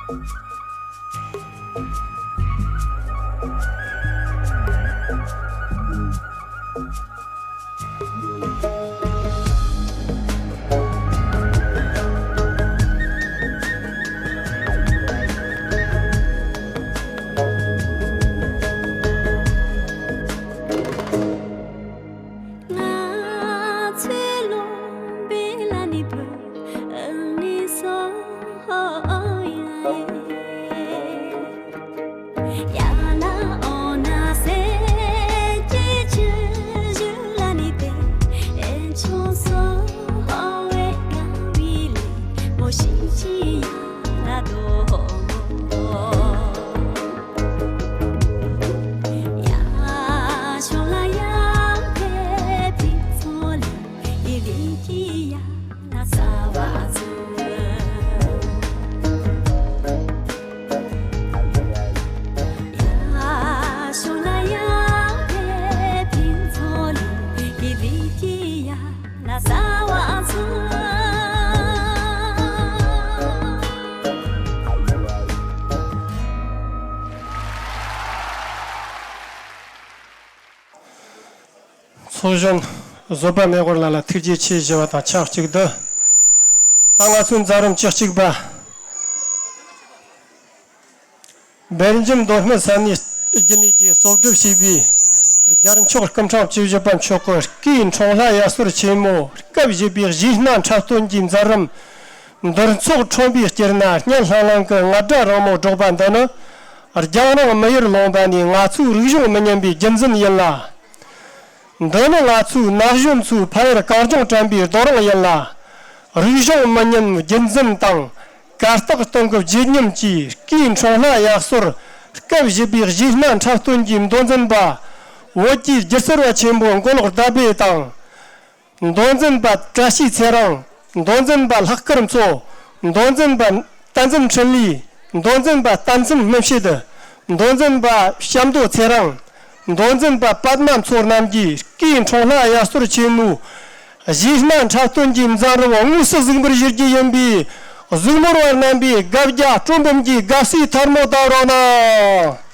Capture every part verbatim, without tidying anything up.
ཚོགས་གཞོན་བཟོད་པ་མེ་འབར་ལགས་ལ་ཐུགས་རྗེ་ཆེ་ཞུ་བ་དང་ཆབས་ཅིག་ཏུ། ད་ང་ཚོའི་མཛད་རིམ་བཅུ་གཅིག་པ། སྦེལ་ཇམ་མདོ་སྨད་ས་གནས་རྒྱུན་ལས་ཀྱིས་གཙོ་སྒྲུབ་བྱས་པའི་རྒྱལ་མཆོག་སྐུ་ཕྲེང་བཅུ་བཞི་པ་མཆོག་གི་སྐུའི་འཁྲུངས་ལྷ་དབྱར་གསོལ་ཆེན་མོ་སྐབས་བཞི་པའི་གཞས་སྣ་འཁྲབ་སྟོན་གྱི་མཛད་རིམ་འདིར་ཚོགས་ཁྲོམ་པའི་དཀྱིལ་ན་སྙན་ལྷང་ལྷང་གི་རྔ་སྒྲ་རིང་མོ་སྒྲོག་པ་འདི་ནི། རྒྱང་རིང་མི་ཡུལ་ལུང་པ་ནས་ང་ཚོའི་རིག་གཞུང་མི་ཉམས་པའི་རྒྱུན་འཛིན་ཡིན་ལ། འདི་ནི་ང་ཚོའི་ན་གཞོན་ཚོའི་ཕ་ཡུལ་གངས་ལྗོངས་དྲན་པའི་རྡོ་རིང་ཡིན་ལ། རིག་གཞུང་མི་ཉམས་རྒྱུན་འཛིན་དང་། གར་སྟེགས་སྟེང་གི་བརྗིད་ཉམས་ཀྱིས་སྐུའི་འཁྲུངས་ལྷ་དབྱར་གསོལ་སྐབས་བཞི་པའི་གཞས་སྣ་འཁྲབ་སྟོན་གྱི་མདོ་འཛིན་པ། བོད་ཀྱི་སྒྱུ་རྩལ་བ་ཆེན་པོ་མགོ་ལོག་ཟླ་བྷེ་དང་། མདོ་འཛིན་པ་བཀྲ་ཤིས་ཚེ་རིང་། མདོ་འཛིན་པ་ལྷག་དཀར་མཚོ། མདོ་འཛིན་པ་བསྟན་འཛིན་འཕྲིན་ལས། མདོ་འཛིན་པ་བསྟན་འཛིན་སྨིན་བྱེད། མདོ་འཛིན་པ་སྐྱབས་མདོ་ཚེ་རིང་། མདོ་འཛིན་པ་པདྨ་མཚོ་རྣམས་ཀྱིས་སྐུའི་འཁྲུངས་ལྷ་དབྱར་གསོལ་ཆེན་མོའི་གཞས་སྣ་འཁྲབ་སྟོན་གྱི་མཛད་རིམ་དངོས་སུ་གཟིགས་འབུལ་ཞུ་རྒྱུ་ཡིན་པས། གཟིགས་མོར་བ་རྣམ་པས་སྒ་རྒྱ་སྤྲོ་འབུམ་གྱི་དགའ་བསུའི་ཐལ་མོ་བཏབ་རོགས་གནང་།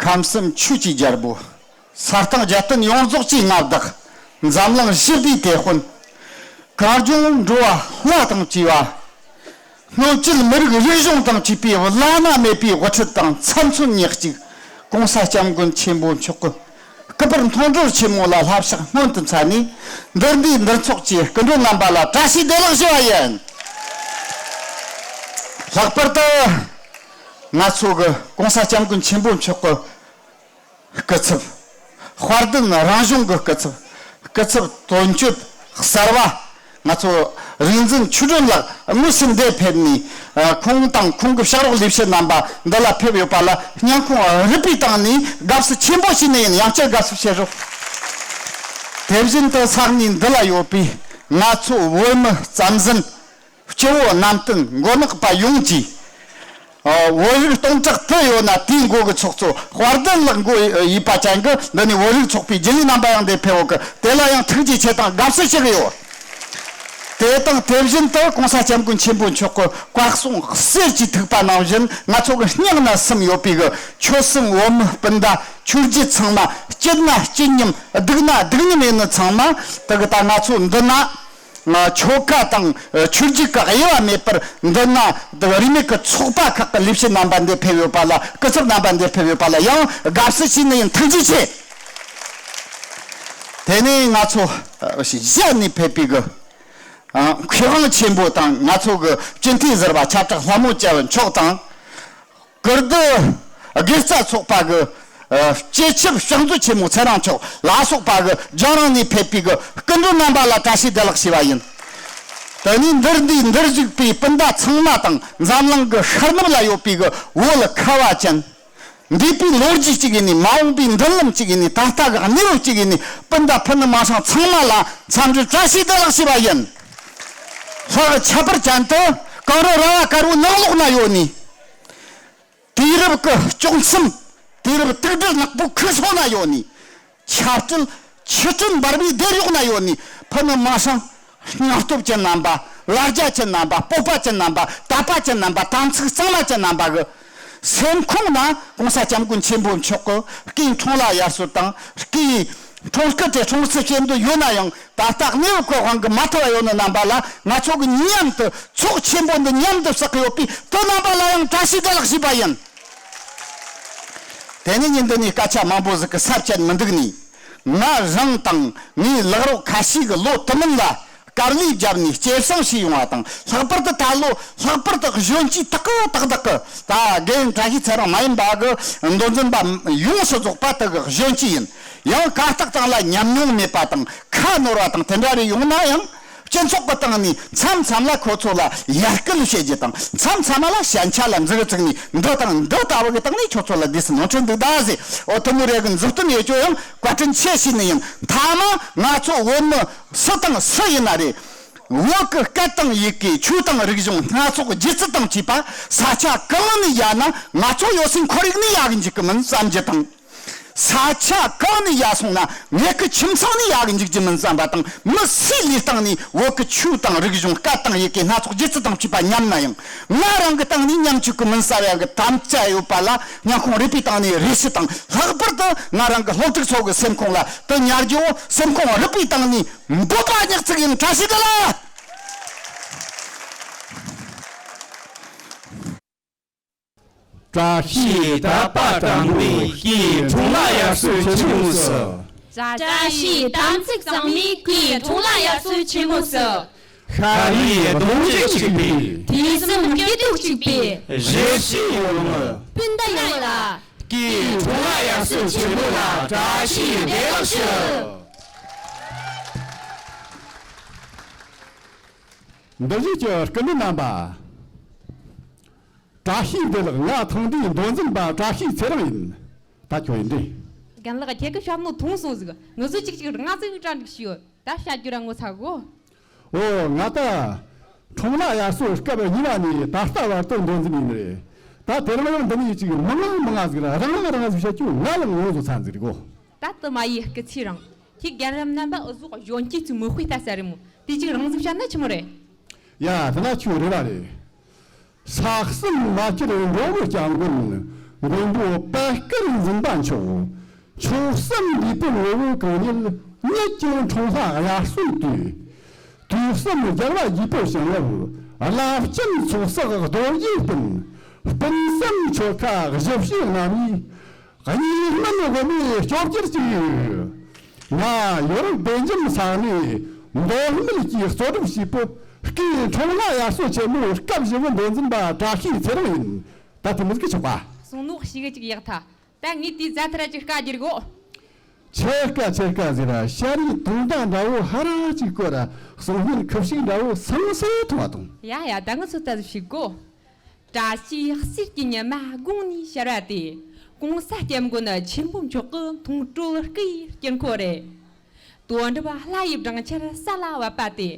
ཁམས་གསུམ་ཆོས་ཀྱི་རྒྱལ་པོ། ས་སྟེང་རྒྱལ་བསྟན་ཡོངས་རྫོགས་ཀྱི་མངའ་བདག་འཛམ་གླིང་ཞི་བདེའི་དེད་དཔོན། གངས་ལྗོངས་འགྲོ་བ་ལྷ་དང་བཅས་པ། སྔོན་ཆད་མི་རིགས་རིག་གཞུང་དང་བཅས་པའི་བླ་ན་མེད་པའི་དབུ་ཁྲིད་དང་ཚབ་མཚོན་ཉག་གཅིག་༸གོང་ས་༸སྐྱབས་མགོན་ཆེན་པོ་མཆོག་གི་སྐུ་པར་མཐོང་གྲོལ་ཆེན་མོ་ལ་ལྷ་ཕྱག་སྔོན་དུ་འཚལ་ནས། འདིར་འདུས་འདིར་ཚོགས་ཀྱི་སྐུ་མགྲོན་རྣམ་པ་ལ་བཀྲ་ཤིས་བདེ་ལེགས་ཞུ་བ་ཡིན། ལྷག་པར་དུ་ང་ཚོ་གི་༸གོང་ས་༸སྐྱབས་མགོན་ཆེན་པོ་མཆོག་གི་སྐུ་ཚབ། དཔལ་ལྡན་རང་གཞུང་གི་སྐུ་ཚབ། སྐུ་ཚབ་དོན་གཅོད་གསར་བ། ང་ཚོ་རིག་འཛིན་ཆོས་སྒྲོན་ལགས་དངོས་སུ་འདིར་ཕེབས་ནས། ཨ། ཁོང་དང་ཁོང་གི་ཕྱག་རོགས་ལས་བྱེད་རྣམ་པ་འདི་ལ་ཕེབས་ཡོད་པ་ལ་སྙིང་ཁོང་རུས་པའི་གཏིང་ནས་དགའ་བསུ་ཆེན་པོ་ཞུས་ནས་ཡིན། ཡང་བསྐྱར་དགའ་བསུ་ཞུ་རོགས། དེ་བཞིན་དུ་ས་གནས་འདི་ལ་ཡོད་པའི་ང་ཚོ་བོད་མི་རྩམ་ཟན། སྐྱེ་བོ་ནང་བསྟན་མགོ་ནག་པ་ཡོངས་ཀྱིས། ཨ། བོད་རིགས་སྟོང་ཕྲག་དུ་ཡོད་ན་དེའི་མགོ་གི་ཚོགས་གཙོ་དཔལ་ལྡན་ལགས་མགོ་ཡིས་པ་ཅན་གྱི་འདི་ནས་བོད་རིགས་ཚོགས་པའི་རྒྱུན་ལས་རྣམ་པ་ཡང་འདིར་ཕེབས་ཡོད་གི། དེ་ལ་ཡང་ཐུགས་རྗེ་ཆེ་དང་དགའ་བསུ་ཞུ་གི་ཡོད། དེ་དང་དེ་བཞིན་དུ་༸གོང་ས་༸སྐྱབས་མགོན་ཆེན་པོ་མཆོག་གི་བཀའ་གསུང་གསེར་གྱི་ཐིགས་པ་ནང་བཞིན་ང་ཚོ་གི་སྙིང་ན་སིམ་ཡོད་པའི་གི་ཆོལ་གསུམ་བོད་མི་སྤུན་ཟླ་ཆོས་བརྒྱུད་ཚང་མ། སྐྱིད་ན་སྐྱིད་མཉམ། སྡུག་ན་སྡུག་མཉམ་ཡིན་ནི་ཚང་མ་དེ་གི་ད་ང་ཚོ་འདི་ན། ཆོལ་ཁ་དང་ཆོས་བརྒྱུད་ཀྱི་དབྱེ་བ་མེད་པར་འདི་ན་རིས་མེད་ཀྱི་ཚོགས་པ་ཁག་གི་ལས་བྱེད་རྣམ་པ་འདིར་ཕེབས་ཡོད་པ་ལ། སྐུ་ཚབ་རྣམ་པ་འདིར་ཕེབས་ཡོད་པ་ལ་ཡང་དགའ་བསུ་ཞུས་ནས་ཡིན། ཐུགས་རྗེ་ཆེ། དེ་ནས་ང་ཚོ་གཞན་ནས་ཕེབས་པའི་གི་མཁས་དབང་ཆེན་པོ་དང་ང་ཚོ་གི་སྤྱི་འཐུས་ཟུར་པ་ཁྱབ་བསྒྲགས་ལྷ་མོ་བཅས་མཆོག་དང་། ཀིརྟི་དགེ་རྩ་ཚོགས་པ་གི་ཨ་སྤྱི་ཁྱབ་ཕྱག་མཛོད་ཆེན་མོ་ཚེ་རིང་མཆོག་ལ་སོགས་པ་གི་རྒྱང་རིང་ནས་ཕེབས་པའི་གི་སྐུ་མགྲོན་རྣམ་པ་ལ་བཀྲ་ཤིས་བདེ་ལེགས་ཞུ་བ་ཡིན། དེ་ནས་འདིར་འདུས་འདིར་བཞུགས་པའི་སྤུན་ཟླ་ཚང་མ་དང་། འཛམ་གླིང་གི་ཤར་ནུབ་ལ་ཡོད་པའི་གི་བོད་ཁ་བ་ཅན། འདས་པའི་ལོ་རྒྱུས་གཅིག་ཡིན་ནི། མ་འོངས་པའི་མདུན་ལམ་གཅིག་ཡིན་ནི། ད་ལྟ་གི་གནས་བབ་གཅིག་ཡིན་ནི། སྤུན་ཟླ་ཕུ་ནུ་མིང་སྲིང་ཚང་མ་ལ་འཚམས་འདྲི་བཀྲ་ཤིས་བདེ་ལེགས་ཞུ་བ་ཡིན། ལྷག་ཁྱད་པར་ཅན་དུ་ གངས་རི་ར་བ་དཀར་པོའི་ནགས་ལོགས་ན་ཡོད་ནི། དུས་རབས་ཀྱི་དཀྱོག་མཚམས། དུས་རབས་དུག་སྦྲུལ་ནག་པོའི་ཁུ་སོ་ན་ཡོད་ནི། ཆབ་སྲིད་ཆུ་སྲིན་འབར་བའི་སྡེར་གཡོག་ན་ཡོད་ནི། ཕུ་ནུ་མ་སང་སྙིང་སྟོབས་ཅན་རྣམ་པ། ལ་རྒྱ་ཅན་རྣམ་པ། སྤོབས་པ་ཅན་རྣམ་པ། དད་པ་ཅན་རྣམ་པ། དམ་ཚིག་གཙང་མ་ཅན་རྣམ་པ་གི་སེམས་ཁོང་ན་༸གོང་ས་༸སྐྱབས་མགོན་ཆེན་པོ་མཆོག་གི་སྐུའི་འཁྲུངས་ལྷ་དབྱར་གསོལ་དང་། སྐུའི་འཁྲུངས་སྐར་དེ་སྲུང་བརྩི་བྱེད་འདོད་ཡོད་ན་ཡང་། ད་ལྟ་གནས་བབ་ཀྱི་དབང་གིས་མ་ཐུབ་པ་ཡོད་ནི་རྣམ་པ་ལ། ང་ཚོ་གི་མཉམ་དུ་ཚོགས་ཆེན་པོ་འདི་མཉམ་དུ་བསགས་ཀྱི་ཡོད་པས། དེ་རྣམ་པ་ལ་ཡང་བཀྲ་ཤིས་བདེ་ལེགས་ཞུས་པ་ཡིན། དེ་ནས་ཉིན་འདི་ནས་སྐད་ཆ་མང་པོ་ཟིག་གིས་ས་བཅད་མི་འདུག་ནི། ང་རང་དང་ངའི་ལག་རོགས་ཁ་ཤས་ཀྱིས་ལོ་དུ་མིན་ལ་དཀའ་ལས་བརྒྱབ་ནས་སྐྱེད་སྲིང་བྱས་ཡོང་བ་དང་། ལྷག་པར་དུ་ད་ལོ་ལྷག་པར་དུ་གཞོན་སྐྱེས་དག་གི་དག་དག་གི། ད་རྒན་བཀྲ་ཤིས་ཚེ་རིང་མ་ཡིན་པ་གི་མདོ་འཛིན་པ་ཡོངས་སུ་རྫོགས་པ་དག་གི་གཞོན་སྐྱེས་ཡིན། ཡང་ཀ་རྟགས་སྟེང་ལ་ཉམས་མྱོང་མེད་པ་དང་། ཁ་ནོར་བ་དང་དེ་འདྲ་རེ་ཡོང་ན་ཡང་། སྤྱི་ཚོགས་ཀྱི་སྟེང་ནས་མཚམས་མཚམས་ལ་ཁོ་ཚོ་ལ་ཡར་སྐུལ་བྱེད་རྒྱུ་དང་། མཚམས་མཚམས་ལ་ཞན་ཆ་ལ་འཛུགས་བཙུགས་ནས། འདི་དང་འདི་ལྟ་བུ་གི་སྟེང་ནས་ཁྱོད་ཚོ་ལ་དུས་སུ་ནོར་འཁྲུལ་འདུག་ད་ཟེར། འོ་དེ་མོ་རེ་གི་མཛུབ་སྟོན་ཡོད་ཅོ་ཡང་བཀའ་དྲིན་ཆེ་ཞུས་ནི་ཡིན། མཐའ་མ་ང་ཚོ་བོད་མི་སུ་དང་སུ་ཡིན་ན་རེད། བོད་ཀྱི་སྐད་དང་ཡི་གེ། ཆོས་དང་རིག་གཞུང་། སྣ་ཚོགས་སྒྱུ་རྩལ་དང་བཅས་པ་ས་ཆ་གང་ནས་ཡར་ན། ང་ཚོ་ཡོད་སའི་ཁོར་ཡུག་ནས་ཡར་གི་འཇུག་གི་མིན་བསམ་རྒྱུ་དང་། ས་ཆ་གང་ནས་ཡར་སོང་ན་ངེད་ཀྱི་ཁྱིམ་ཚང་ནས་ཡར་གི་འཇུག་རྒྱུ་མིན་བསམ་པ་དང་། མི་སུའི་ལུས་སྟེང་ནས་བོད་ཀྱི་ཆོས་དང་རིག་གཞུང་། སྐད་དང་ཡི་གེ། སྣ་ཚོགས་སྒྱུ་རྩལ་དང་བཅས་པ་ཉམས་ན་ཡང་། ང་རང་གི་སྟེང་ནས་ཉམས་བཅུག་གི་མིན་བསམ་ཡག་གི་དམ་བཅའ་ཡོད་པ་ལ། སྙིང་ཁོང་རུས་པའི་སྟེང་ནས་རེ་ཞུ་དང་། ལྷག་པར་དུ་ང་རང་གི་སློབ་ཕྲུག་ཚོ་གི་སེམས་ཁོང་ལ་དེ་ཉར་རྒྱུ། སེམས་ཁོང་རུས་པའི་སྟེང་ནས་འབོད་པ་ཉག་གཅིག་ཡིན། བཀྲ་ཤིས་བདེ་ལེགས། བཀྲ་ཤིས་དད་པ་དྲང་པོས་སྐུའི་འཁྲུངས་ལྷ་དབྱར་གསོལ་ཆེན་མོ་སྩལ། བཀྲ་ཤིས་དམ་ཚིག་གཙང་མས་སྐུའི་འཁྲུངས་ལྷ་དབྱར་གསོལ་ཆེན་མོ་སྩལ། ཤ་རུས་གདུང་རྒྱུད་གཅིག་པའི། དུས་གསུམ་སྐྱིད་སྡུག་གཅིག་པའི། གཞིས་བྱེས་ཡོངས་ལ། སྤུན་ཟླ་ཡོངས་ལ། སྐུའི་འཁྲུངས་ལྷ་དབྱར་གསོལ་ཆེན་མོ་ལ་བཀྲ་ཤིས་བདེ་ལེགས་ཞུ། འདིར་བཞུགས་ཀྱི་སྐུ་མགྲོན་རྣམ་པ། བཀྲ་ཤིས་བདེ་ལེགས། ང་ཐེངས་འདིའི་མདོ་འཛིན་པ་བཀྲ་ཤིས་ཚེ་རིང་ཡིན། ད་ཁྱོད་ཡིན་འདྲི། རྒན་ལགས། ཁྱེད་ཀྱི་ཞབས་ནོར་ཐུང་སོང་ཟིག་ངུ་ཟོ་ཅིག་ཅིག་རང་ཟིག་གྲ་འགྲིག་ཤིའོ། ད་བཤད་རྒྱུ་ར་ངོ་ཚ་གོ། ཨོ། ང་ད་འཁྲུངས་ལྷ་དབྱར་གསོལ་སྐབས་གཉིས་པ་ནས་ད་ལྟ་བར་དུ་མདོ་འཛིན་ཡིན་རེད། ད་དེ་རིང་ཡང་འདི་ནས་ཅིག་མང་ང་མང་ང་ཟིག་ར་རང་རང་རང་ཟིག་བཤད་རྒྱུ་ང་ལ་ངོ་ཟོ་ཚ་ཟིག་རེད་གོ། ད་དུ་མ་ཡི་སྐུ་ཚེ་རིང་། ཁྱེད་རྒན་རབས་རྣམ་པ་འུ་ཟོ་གཞོན་སྐྱེས་ཚོའི་མིག་དཔེ་ལྟ་ས་རེད་མོ། དེ་ཅིག་རང་ཟིག་བཤད་ན་ཆི་མོ་རེད། ཡ། དེ་ན་ཁྱོད་རེ་བ་རེད། ས་གསུམ་མ་ཁྱེར་འགྲོ་བོ་སྐྱབས་མགོན། མགོན་པོ་པད་དཀར་འཛིན་པ་མཆོག་མཆོག་གསུམ་འདུས་པའི་ངོ་བོ་གང་ཉིད། ཉིད་ཀྱང་འཁྲུངས་ལྷ་དབྱར་གསོལ་དུས། དུས་གསུམ་རྒྱལ་བ་དགྱེས་པའི་བྱིན་རླབས། རླབས་ཆེན་ཚོགས་བསགས་རྡོ་རྗེའི་སྤུན། སྤུན་གསུམ་ཆོལ་ཁ་གཞིས་བྱེས་རྣམ་གཉིས། གཉིས་སྨན་དབུ་མའི་སྐྱོབ་རྒྱལ་གྱི། ང་ཡོ་རོབ་སྦེལ་ཇམ་ས་གནས་མདོ་སྨད་ཀྱིས་གཙོ་སྒྲུབ་བྱས་པའི་སྐུའི་འཁྲུངས་ལྷ་དབྱར་གསོལ་ཆེན་མོའི་སྐབས་བཞི་བའི་མདོ་འཛིན་པ་བཀྲ་ཤིས་ཚེ་རིང་ཡིན། ད་དེ་མི་ཟིག་གི་ཆོག་པ། གསུང་ནོ་ཞིག་གི་ཅིག་ཡག་ཐ། ད་ངས་དེའི་རྫ་ཐ་ར་ཅིག་དཀའ་རྒྱུ་རེད་གོ། ཆེ་དཀའ་ཆེ་དཀའ་ཟེར་ར། ཤ་རུས་དུང་ད་འདྲ་བོ་ཧ་ར་ཅིག་བསྐོར་ར། གསུང་སྙན་ཁུ་བྱུག་འདྲ་བོ་སང་སེ་འཐུང་བ་དང་། ཡ་ཡ། ད་ངི་ཚོ་ལྟ་ཞིག་གོ། བཀྲ་ཤིས་གསེར་གྱི་ཉི་མ་དགུང་ནས་ཤར་བ་དེ། ༸གོང་ས་༸སྐྱབས་མགོན་ཆེན་པོ་མཆོག་གི་མཐོང་གྲོལ་སྐུ་ཡི་དཀྱིལ་འཁོར་རེད། དོན་གྲུབ་ལྷ་ཡི་སྦྲང་ཆར་ས་ལ་བབས་པ་དེ།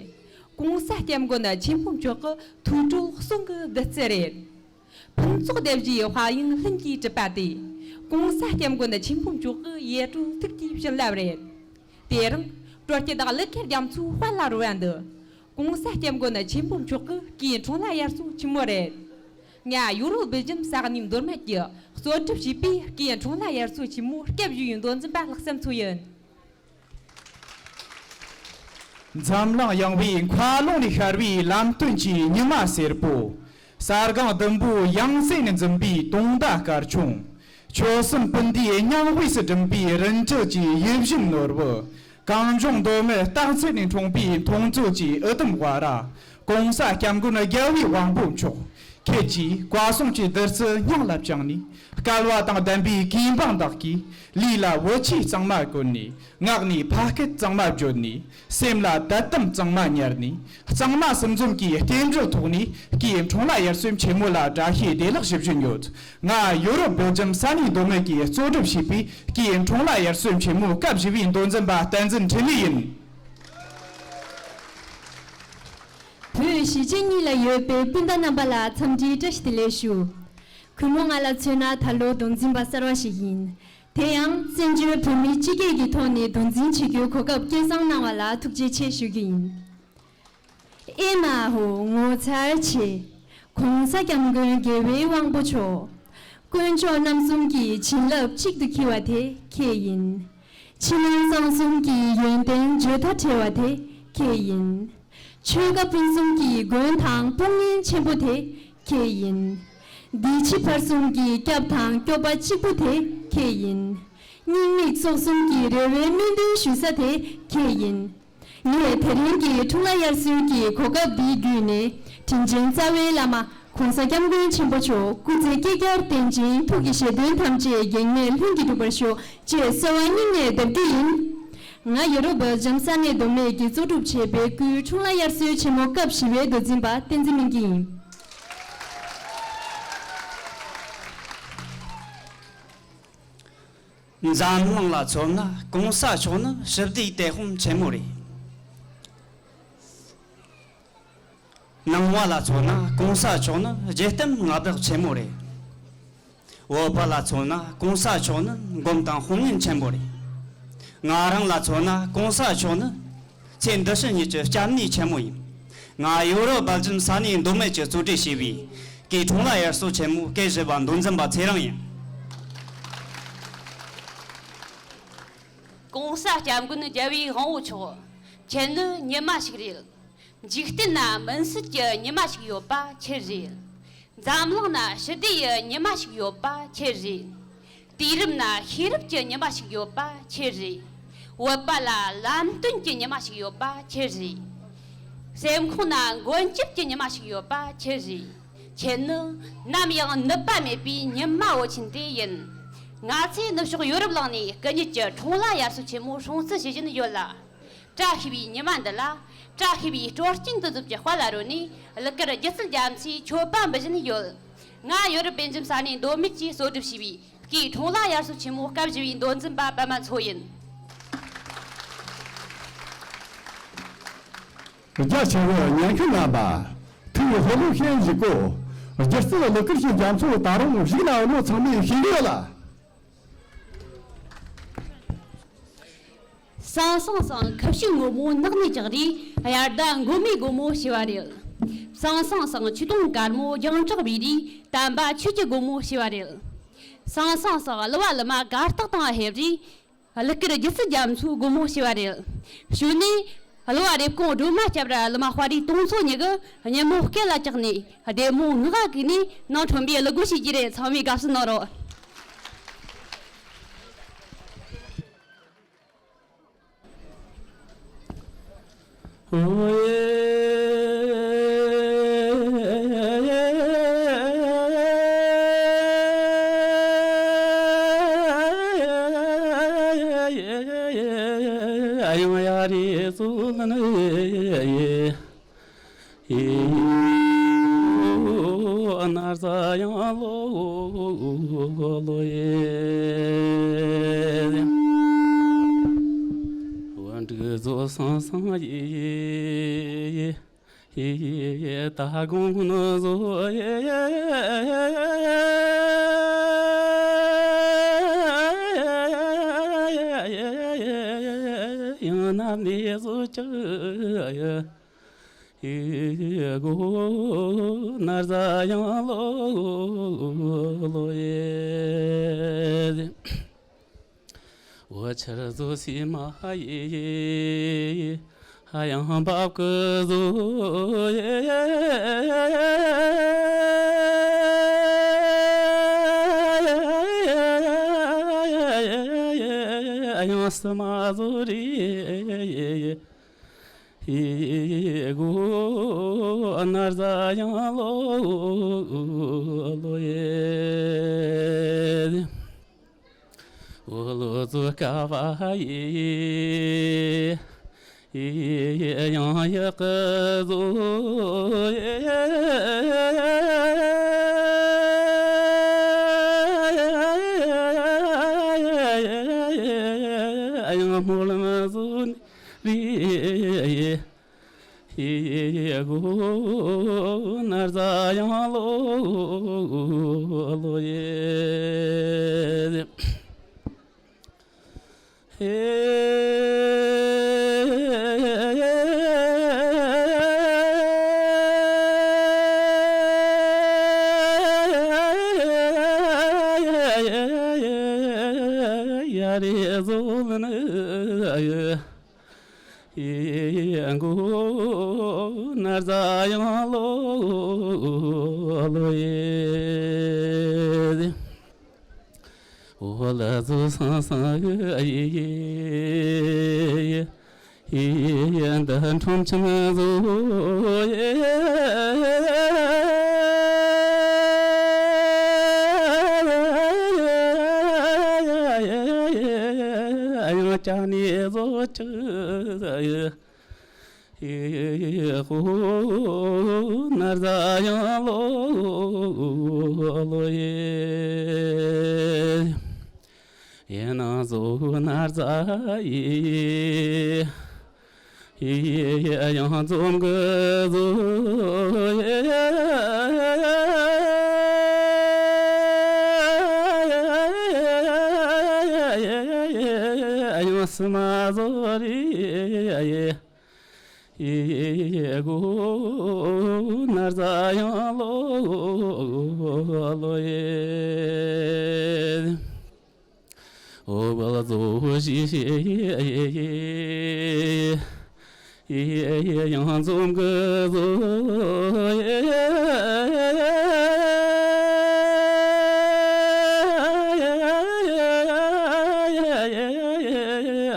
༸གོང་ས་༸སྐྱབས་མགོན་ཆེན་པོ་མཆོག་གི་ཐུགས་སྤྲུལ་གསུང་གི་བདུད་རྩི་རེད། ཕུན་ཚོགས་ལྡན་བཞིའི་དཔལ་ཡོན་ལྷུན་གྱིས་གྲུབ་པ་དེ། ༸གོང་ས་༸སྐྱབས་མགོན་ཆེན་པོ་མཆོག་གི་ཡིད་སྤྲུལ་ཐུགས་ཀྱི་བྱིན་རླབས་རེད། དེ་རིང་སྤྲོ་སྐྱིད་དང་ཀླུ་མཁར་རྒྱ་མཚོའི་དཔལ་ལ་རོལ་བ་འདི། ༸གོང་ས་༸སྐྱབས་མགོན་ཆེན་པོ་མཆོག་གི་སྐུའི་འཁྲུངས་ལྷ་དབྱར་གསོལ་ཆེན་མོ་རེད། ང་ཡོ་རོབ་སྦེལ་ཇམ་ས་གནས་མདོ་སྨད་ཀྱིས་གཙོ་སྒྲུབ་བྱས་པའི་སྐུའི་འཁྲུངས་ལྷ་དབྱར་གསོལ་ཆེན་མོའི་སྐབས་བཞི་བའི་མདོ་འཛིན་པ་ལྷག་བསམ་མཚོ་ཡིན། འཛམ་གླིང་ཡངས་པའི་མཁའ་ཀློང་ལས་ཤར་བའི་ལམ་སྟོན་གྱི་ཉི་མ་སེར་པོ། ས་སྒང་ཟླུམ་པོའི་ཡང་རྩེ་ནས་འཛིན་པའི་དུང་ཟླ་དཀར་ཆུང་། ཆོལ་གསུམ་སྤུན་ཟླའི་སྙིང་དབུས་སུ་སྒྲིམ་པའི་རིན་བྲལ་གྱི་ཡིད་བཞིན་ནོར་བུ། གངས་ལྗོངས་མདོ་སྨད་སྟག་འཚེར་ནས་འཁྲུངས་པའི་མཐོང་ཚུལ་གྱི་འུ་དུམ་ཝ་ར། ༸གོང་ས་༸སྐྱབས་མགོན་རྒྱལ་བའི་དབང་པོ་མཆོག་ཁྱེད་ཀྱིས་བཀའ་གསུང་གི་བདུད་རྩི་སྙིང་ལ་བཅངས་ནས། སྐལ་བ་དང་ལྡན་པའི་གུས་འབངས་དག་གིས་ལུས་ལ་བོད་ཆས་གཙང་མ་བཀོན་ནས། ངག་ནས་ཕ་སྐད་གཙང་མ་བརྗོད་ནས། སེམས་ལ་དད་དམ་གཙང་མ་ཉར་ནས། གཙང་མ་སུམ་འཛོམས་ཀྱི་རྟེན་འབྲེལ་ཐོག་ནས་སྐུའི་འཁྲུངས་ལྷ་དབྱར་གསོལ་ཆེན་མོ་ལ་བཀྲ་ཤིས་བདེ་ལེགས་ཞུ་བཞིན་ཡོད། ང་ཡོ་རོབ་སྦེལ་ཇམ་ས་གནས་མདོ་སྨད་ཀྱིས་གཙོ་སྒྲུབ་བྱས་པའི་སྐུའི་འཁྲུངས་ལྷ་དབྱར་གསོལ་ཆེན་མོའི་སྐབས་བཞི་བའི་མདོ་འཛིན་པ་བསྟན་འཛིན་འཕྲིན་ལས་ཡིན། བོད་ གཞིས་བྱེས་གཉིས་ལ་ཡོད་པའི་སྤུན་ཟླ་རྣམ་པ་ལ་འཚམས་འདྲིའི་བཀྲ་ཤིས་བདེ་ལེགས་ཞུ། གུས་མོ་ང་ལ་མཚོན་ན་ད་ལོ་མདོ་འཛིན་པ་གསར་བ་ཞིག་ཡིན། དེ་ཡང་བཙན་བྱོལ་བོད་མི་སྤྱི་སྒེར་གྱི་ཐོག་ནས་མདོ་འཛིན་བྱེད་རྒྱུའི་གོ་སྐབས་སྐལ་བཟང་གནང་བ་ལ་ཐུགས་རྗེ་ཆེ་ཞུ་རྒྱུ་ཡིན། ཨེ་མ་ཧོ་ངོ་མཚར་ཆེ། ༸གོང་ས་༸སྐྱབས་མགོན་རྒྱལ་བའི་དབང་པོ་མཆོག་དཀོན་མཆོག་རྣམ་གསུམ་གྱི་བྱིན་རླབས་གཅིག་ཏུ་འཁྱིལ་བ་དེ་ཁྱེད་ཡིན། ཕྱི་ནང་གསང་གསུམ་གྱི་ཡོན་ཏན་བརྗོད་མཐའ་བྲལ་བ་དེ་ཁྱེད་ཡིན། ཆོལ་ཁ་ཕུན་སུམ་གྱི་མགོན་དང་དཔུང་གཉེན་ཆེན་པོ་དེ་ཁྱེད་ཡིན། འདི་ཕྱི་བར་གསུམ་གྱི་སྐྱབས་དང་སྐྱོབ་པ་གཅིག་པུ་དེ་ཁྱེད་ཡིན། སྙིང་མིག་སྲོག་གསུམ་གྱི་རེ་བའི་སྨོན་འདུན་ཞུ་ས་དེ་ཁྱེད་ཡིན། ངས་དེ་རིང་གི་འཁྲུངས་ལྷ་དབྱར་གསོལ་གྱི་གོ་སྐབས་འདི་བརྒྱུད་ནས་དྲིན་ཅན་རྩ་བའི་བླ་མ་༸གོང་ས་༸སྐྱབས་མགོན་ཆེན་པོ་མཆོག་སྐུ་ཚེ་བསྐལ་བརྒྱར་བརྟན་ཅིང་ཐུགས་ཀྱི་བཞེད་དོན་ཐམས་ཅད་གེགས་མེད་ལྷུན་གྱིས་གྲུབ་པར་ཤོག་ཅེས་གསོལ་བ་སྙིང་ནས་འདེབས་རྒྱུ་ཡིན། ང་ཡོ་རོབ་བྷེལ་ཇམ་ས་གནས་མདོ་སྨད་ཀྱིས་གཙོ་སྒྲུབ་བྱས་པའི་སྐུའི་འཁྲུངས་ལྷ་དབྱར་གསོལ་ཆེན་མོ་སྐབས་བཞི་པའི་མདོ་འཛིན་པ་བསྟན་འཛིན་སྨིན་སྐྱིད་ཡིན། འཛམ་གླིང་ལ་མཚོན་ན་གོང་ས་མཆོག་ནི་ཞི་བདེའི་དེད་དཔོན་ཆེན་མོ་རེད། ནང་བ་ལ་མཚོན་ན་གོང་ས་མཆོག་ནི་སྒྱུ་རྟེན་མངའ་བདག་ཆེན་མོ་རེད། བོད་པ་ལ་མཚོན་ན་གོང་ས་མཆོག་ནི་མགོན་དང་དཔུང་གཉེན་ཆེན་པོ་རེད། ང་རང་ལ་མཚོན་ན་གོང་ས་མཆོག་ནི་ཚེ་འདི་ཕྱི་གཉིས་ཀྱི་སྐྱབས་གནས་ཆེན་མོ་ཡིན། ང་ཡོ་རོབ་བྷེལ་ཇམ་ས་གནས་མདོ་སྨད་ཀྱིས་གཙོ་སྒྲིག་བྱས་པའི་སྐུའི་འཁྲུངས་ལྷ་དབྱར་གསོལ་ཆེན་མོ་སྐབས་བཞི་པ་མདོ་འཛིན་པ་ཚེ་རིང་ཡིན། ༸གོང་ས་༸སྐྱབས་མགོན་རྒྱལ་བའི་དབང་པོ་མཆོག་ཁྱེད་ནི་ཉི་མ་ཞིག་རེད། འཇིག་རྟེན་ན་མུན་སེལ་གྱི་ཉི་མ་ཞིག་ཡོད་པ་ཁྱེད་རེད། འཛམ་གླིང་ན་ཞི་བདེ་ཡི་ཉི་མ་ཞིག་ཡོད་པ་ཁྱེད་རེད། དུས་རབས་ན་ཤེས་རབ་ཀྱི་ཉི་མ་ཞིག་ཡོད་པ་ཁྱེད་རེད། བོད་པ་ལ་ལམ་སྟོན་གྱི་ཉི་མ་ཞིག་ཡོད་པ་ཁྱེད་རེད། སེམས་ཁོང་ན་མགོན་སྐྱབས་ཀྱི་ཉི་མ་ཞིག་ཡོད་པ་ཁྱེད་རེད། ཁྱེད་ནི་ནམ་ཡང་ནུབ་པ་མེད་པའི་ཉི་མ་འོད་ཆེན་དེ་ཡིན། ང་ཚོས་ནུབ་ཕྱོགས་ཡོ་རོབ་གླིང་ནས་སྐུ་ཉིད་ཀྱི་འཁྲུངས་ལྷ་དབྱར་གསོལ་ཆེན་མོ་སྲུང་བརྩི་བྱེད་བཞིན་ཡོད་ལ། བཀྲ་ཤིས་པའི་ཉི་མ་འདི་ལ། བཀྲ་ཤིས་པའི་སྤྲོ་སྐྱིད་འདུ་འཛོམས་ཀྱི་དཔལ་ལ་རོལ་ནས་གླུ་གར་སྒྱུ་རྩལ་རྒྱ་མཚོའི་མཆོད་པ་འབུལ་བཞིན་ཡོད། ང་ཡོ་རོབ་བྷེལ་ཇམ་ས་གནས་མདོ་སྨད་ཀྱིས་གཙོ་སྒྲུབ་བྱས་པའི་སྐུའི་འཁྲུངས་ལྷ་དབྱར་གསོལ་ཆེན་མོ་སྐབས་བཞི་པའི་མདོ་འཛིན་པ་པདྨ་མཚོ་ཡིན། རྒྱ་ཆེ་བའི་ཉན་མཁན་རྣམ་པ། ཐུགས་ལྷོད་ལྷོད་བྱེད་གོ། སྒྱུ་རྩལ་གླུ་གར་གྱི་རྒྱ་མཚོ་ད་རུང་གཞུག་ན་ཡོད་ནོ་ཚང་མས་ཤེས་ཀྱི་ཡོད་ལ། སང་སང་སང་ཁུ་བྱུག་སྔོན་མོ་ནགས་ནས་བཅག་རེད། དབྱར་ཟླ་མགོ་མའི་སྒོ་མོ་ཕྱེ་བ་རེད། སང་སང་སང་ཆུ་དུང་དཀར་མོ་རྒྱང་གྲགས་བུས་རེད། དམ་པ་ཆོས་ཀྱི་སྒོ་མོ་ཕྱེ་བ་རེད། སང་སང་སང་གླུ་བ་གླུ་མ་གར་སྟེགས་དང་ཕེབས་རེད། གླུ་གར་སྒྱུ་རྩལ་རྒྱ་མཚོའི་སྒོ་མོ་ཕྱེ་བ་རེད། གཞུག་ནས་གླུ་བ་རེབ་གོང་སྒྲོལ་མ་སྐྱབས་ར་གླུ་མ་དཔའ་རིས་སྟོང་མཚོ་གཉིས་ཀྱིས་ཉིན་མོ་སྐེ་ལ་བཅག་ནས་བདེ་མོ་ངག་གིས་ནས་ནང་ཁྲོམ་པའི་གླུ་སྒོ་ཕྱེ་རྒྱུ་རེད། ཚང་མས་དགའ་བསུ་གནང་རོགས། ཡེ། ཨོ་ན་ཟ་ཡང་ལོ་ལོ་ཡེ། འོ་འབྲུག་རྫོགས་སང་སང་ཡེ་ཡེ་ཡེ། ད་དགོང་ནི་བཟོ་ཡེ་ཡང་ན་མི་བཟོ་ཅི་ཡེ། ཡེ་གོ་ན་ཟ་ཡང་ལོ་ལོ་ཡེ། འོ་ཆར་བཟོ་སི་མ་ཡེ། ཧ་ཡང་འབབ་ཀི་བཟོ་ཡེ། ཡང་སི་མ་བཟོ་རེ། ཡེ་གོ་ན་ཟ་ཡང་ལོ་ལོ་ཡེ། འོ་ལོ་ཙོ་ཀ་བ་ཡེ། ཡེ་ཡང་ཡག་གི་བཟོ་ཡེ། ཡང་སྨོན་ལམ་བཟོ་ནི་རེ། ཡེ་གོ་ ལོ་ཡེ། ཡ་རེ་ཟོ་ལ་ནི་ཡ་ཡེ། ཡེ་མགོ་ནར་ཟ་ཡང་ལོ་ལོ་ཡེ། འོ་ལ་ཟོ་སང་སང་ཡེ་ཡེ་ཡེ། ཡེ་ཡེ་འདི་ཁྲོམ་ཆེན་ཟོ་ཡེ། ཡང་ཅ་ནེ་ཟོ་ཅི་ཡེ། ཧོ་ནར་ཟ་ཡང་ལོ་ལོ་ཡེ། ཡེ་ནང་ཟོ་ནར་ཟ་ཡེ། ཡེ་ཡང་འཛོམས་གི་ཟོ་ཡེ། ཡང་སི་མ་ཟོ་རེ་ཡེ། ཡེ་གོ་ནར་ཟ་ཡང་ལོ་ལོ་ཡེ། འོ་བ་ལ་ཟོ་ཞི་ཞི་ཡེ་ཡེ། ཡང་འཛོམས་གི་ཟོ་ཡེ།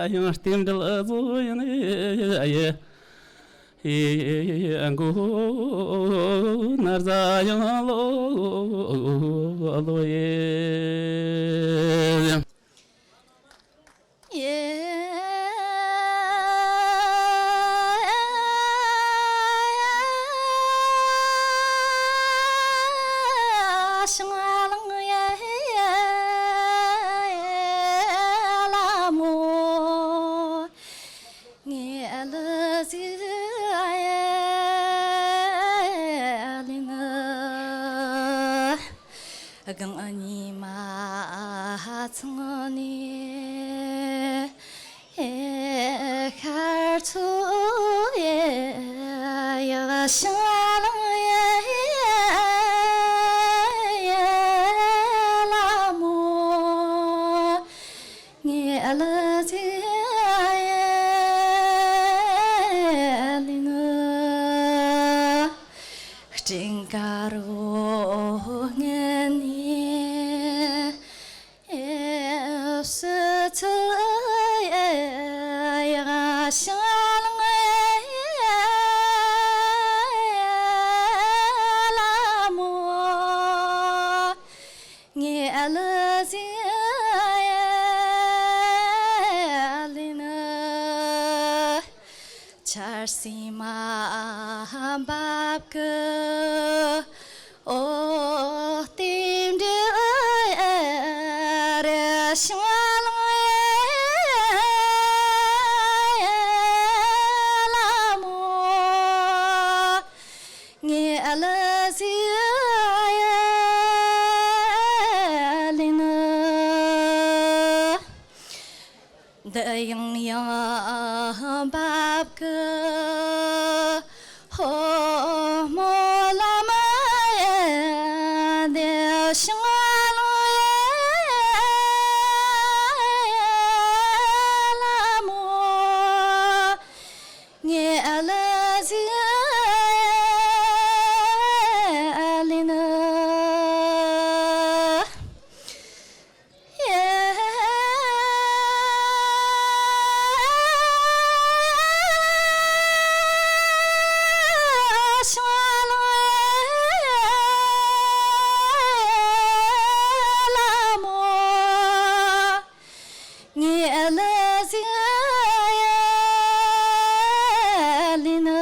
ཡང་རྟེན་འབྲེལ་ཟོ་ཡིན་ཡེ། ཡེ་མགོ་ནར་ཟ་ཡང་ལོ་ལོ་ཡེ། ཡེ་ཤང་ལང་ཡེ་ལ་མོ། ངའི་ཨ་ལུ་ཟིག་ཨ་ཡེ་ལི་ནི། སྒང་གཉིས་མ་ཚང་ནི་ཤར་ཚོ་ཡེ་ཡག་ཤང་ལང་ཡེ་ལ་མོ། ངའི་ཨ་ལུ་ཟིག་ཨ་ཡེ་ལི་ནི། སྤྲིན་དཀར་བོ་ངན་ནི་སུ་ཚོ་ཡག་ཤང་ལང་ལ་མོ། ངའི་ཨ་ལུ་ཟིག་ཨ་ཡེ་ལི་ནི། ཆར་སིལ་མ་འབབ་གི་འོ་རྟེན་འབྲེལ་རེ་ཤང་ལང་ཡེ་ལ་མོ། ངའི་ཨ་ལུ་ཟིག་ཨ་ཡེ་ལི་ནི། འདི་ཡང་ཡང་འབབ་གི་ཧོ་མོ་ལ་མ་ཡེ་འདི་ཤང་ལང་ཡེ་ལ་མོ། ངའི་ཨ་ལུ་ཟིག་ཨ་ཡེ་ལི་ནི། ཡེ་ཤང་ལང་ཡེ་ལ་མོ། ངའི་ཨ་ལུ་ཟིག་ཨ་ཡེ་ལི་ནི།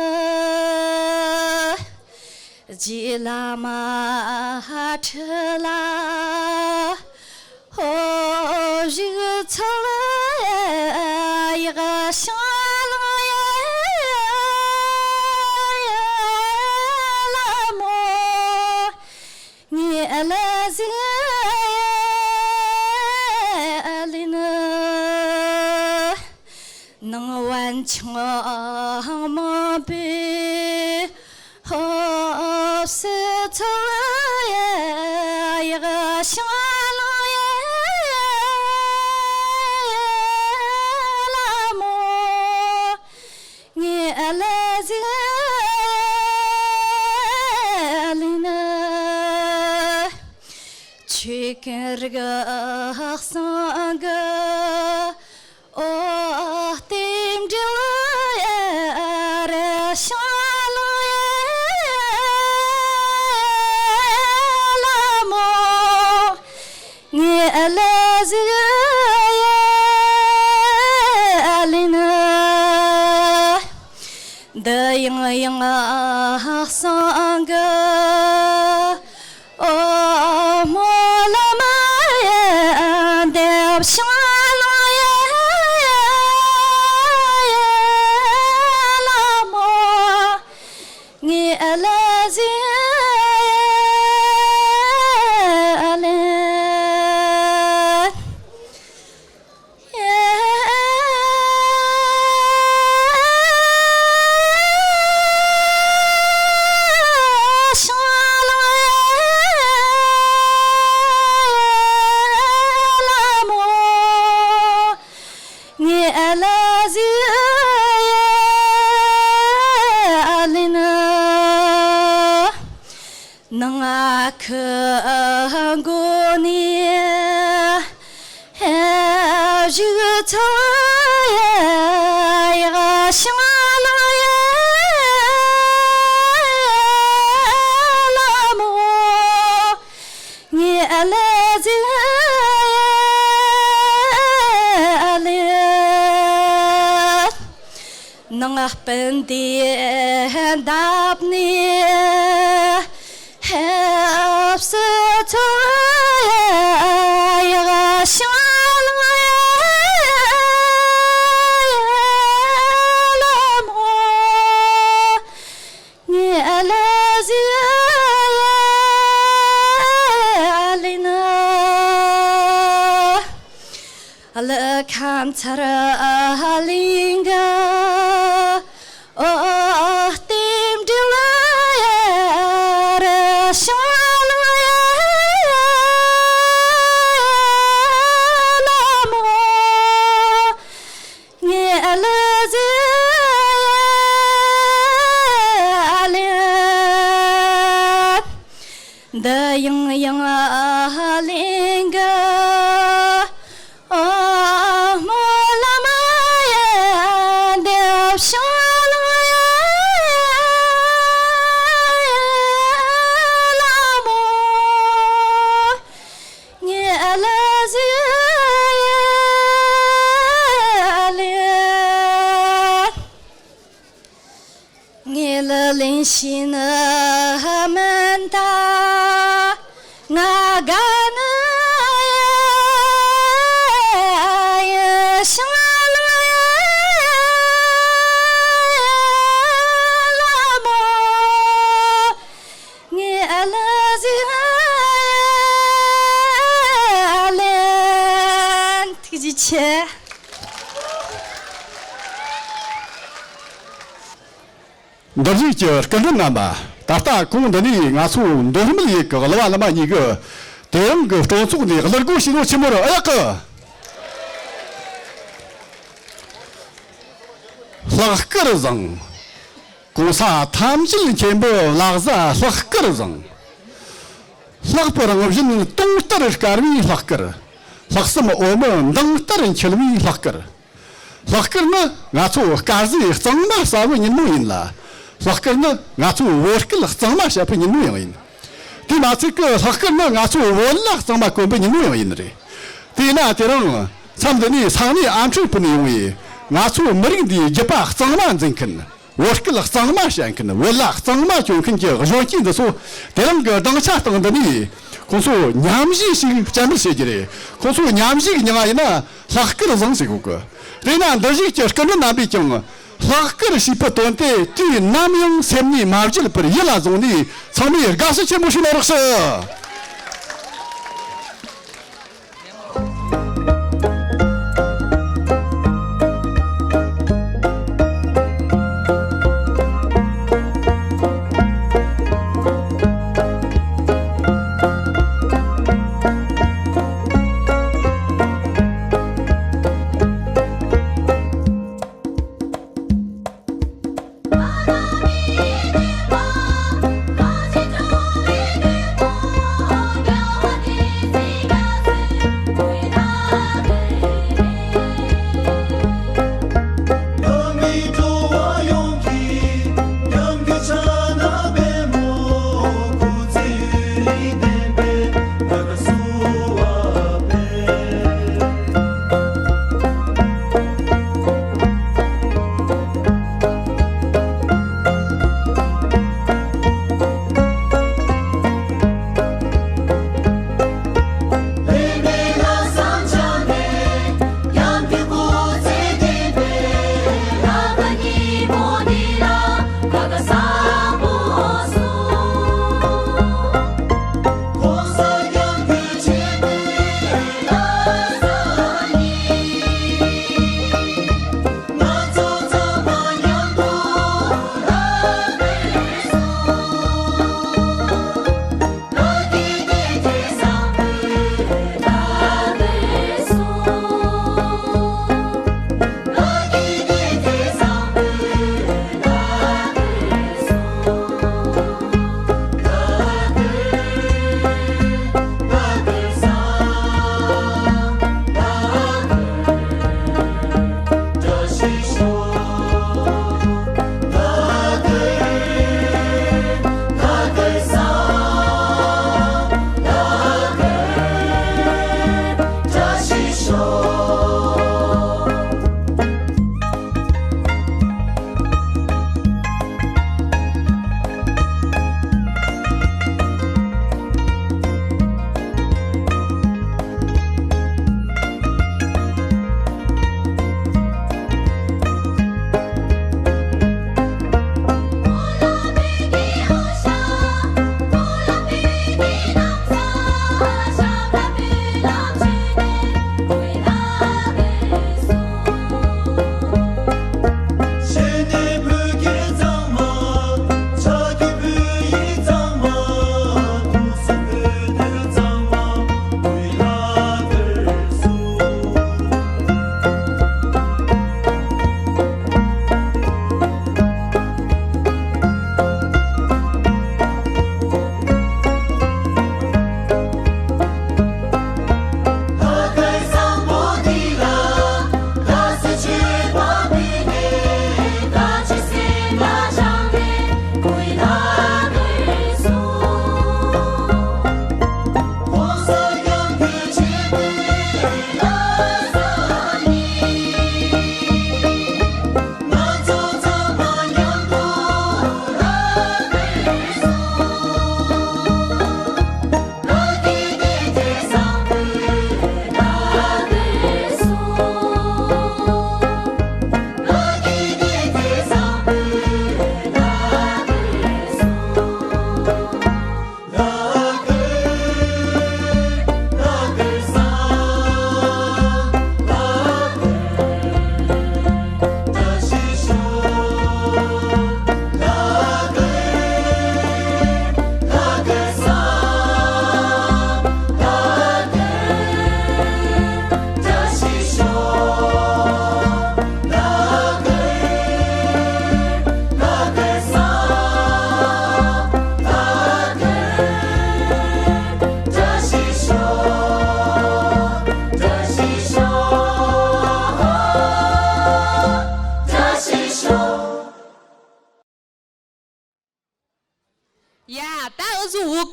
རྗེས་ལ་མ་ཁྲི་ལ་ཧོ་བཞུགས་ཚུལ་ཡག་ཤང་ལང་ཡེ་ལ་མོ། ངའི་ཨ་ལུ་ ཟིག་ལེན། ནང་བན་ཆང་མང་པོས་ཧོབ་སེ་ཚོ་ཡག་ཤང་ལོ་ཡ་ལ་མོ། ངའི་ཨ་ལ་ཟིག་ལེན། ཆོས་ཀུན་རིག་གསང་གི་འོ་ལྟེམ་འབྲེལ་ར་ཤང་ལོ་ཡ་ལ་མོ། ངའི་ཨ་ལ་ཟིག་ལེན། འདི་ཡང་ཡང་གསང་གི་འོ་མོ་ལ་མ་ཡ་འདེབས་ཤིང་ལོ་ཡ་ལ་མོ། ངའི་ཨ་ལ་ཟིག་ལེན། ངའི་ཨ་ལ་ཟིག་ལེན། ནང་ཁུ་མགོ་ནས་བཞུགས་ཚོ་ཡག་ཤང་ལོ་ཡ་ལ་མོ། ངའི་ཨ་ལ་ཟིག་ལེན། ནང་སྤུན་ཟླའི་འདབས་ནས་ཧེབ་སེ་ཚོ་ཡག་ཤང་ལོ་ཡ་ལ་མོ། ངའི་ཨ་ལ་ཟིག་ལེན། ཨ་ལ་ཁ་མཚར་གླིང་གི་འོ་ལྟེམ་འབྲེལ་ར་ཤང་ལོ་ཡ་ལ་མོ། ངའི་ཨ་ལ་ཟིག་ལེན། འདི་ཡང་ཡང་གླིང་གི་འོ་མོ་ལ་མ་ཡ་འདེབས་ཤིང་ལོ་ཡ་ལ་མོ། ངའི་ཨ་ལ་ཟིག་ལེན། ངའི་ལ་ལིང་ཤི་ནི་མིན་ད་ང་དགའ་ནི་ཡ་ཡ་ཤང་ལོ་ཡ་ལ་མོ། ངའི་ཨ་ལ་ཟིག་ལེན། ཐུགས་རྗེ་ཆེ། འདིར་བཞུགས་ཀྱི་སྐུ་མགྲོན་རྣམ་པ། ད་ལྟ་གོང་འདི་ནས་ང་ཚོ་མདོ་སྨད་ཡུལ་གྱི་གླུ་བ་གླུ་མ་གཉིས་ཀྱིས་དེ་རིང་གི་སྤྲོ་ཚོགས་འདི་གླུ་སྒོ་ཕྱེས་ནོ་ཆེན་མོ་རུ་ཨ་ཡག་གི། ལྷག་དཀར་བཟང་། གོང་ས་ཐམས་ཅད་མཁྱེན་པའི་ལྷ་བཟའ་ལྷག་དཀར་བཟང་། ལྷག་པའི་རང་བཞིན་དུང་ལྟར་དཀར་བའི་ལྷག་དཀར། ལྷག་བསམ་འོ་མའི་མདངས་ལྟར་འཁྱིལ་བའི་ལྷག་དཀར། ལྷག་དཀར་ནི་ང་ཚོ་དཀར་ཟས་གཙང་མ་ཟ་བའི་ཉིན་མོ་ཡིན་ལ། ལྷག་དཀར་ནི་ང་ཚོ་བོད་སྐད་གཙང་མ་བཤད་པའི་ཉིན་མོ་ཡང་ཡིན། དེ་མ་ཚད་ཀྱི་ལྷག་དཀར་ནི་ང་ཚོ་བོད་ལྭ་གཙང་མ་གོན་པའི་ཉིན་མོ་ཡང་ཡིན་རེད། དེས་ན་དེ་རིང་མཚམས་འདི་ནས་ས་གནས་ཨ་འཕྲོས་སྤུན་ཡོང་བའི་ང་ཚོ་མི་རིགས་འདིའི་རྒྱུད་པ་གཙང་མ་འཛིན་མཁན། བོད་སྐད་གཙང་མ་བཤད་མཁན། བོད་ལྭ་གཙང་མ་གྱོན་མཁན་གྱི་གཞོན་སྐྱེས་འདི་ཚོ་དེ་རིང་གི་སྡིངས་ཆ་སྟེང་འདི་ནས་ཁོང་ཚོ་མཉམ་ཞུགས་ཤིག་བཅར་འདྲི་བྱེད་རྒྱུ་རེད། ཁོང་ཚོ་མཉམ་ཞུགས་མྱངས་པ་ཡིན་ན་ལྷག་དཀར་བཟང་ཟེར་གོ་གི། དེས་ན་འདིར་བཞུགས་ཀྱི་སྐུ་མགྲོན་རྣམ་པས་ཀྱང་ལྷག་དཀར་ཞེས་པའི་དོན་དེ་དུས་ནམ་ཡང་སེམས་ནས་མ་བརྗེད་པར་ཡིད་ལ་བཟུང་ནས་ཚང་མས་དགའ་བསུ་ཆེན་པོ་ཞིག་གནང་རོགས་ཞུ།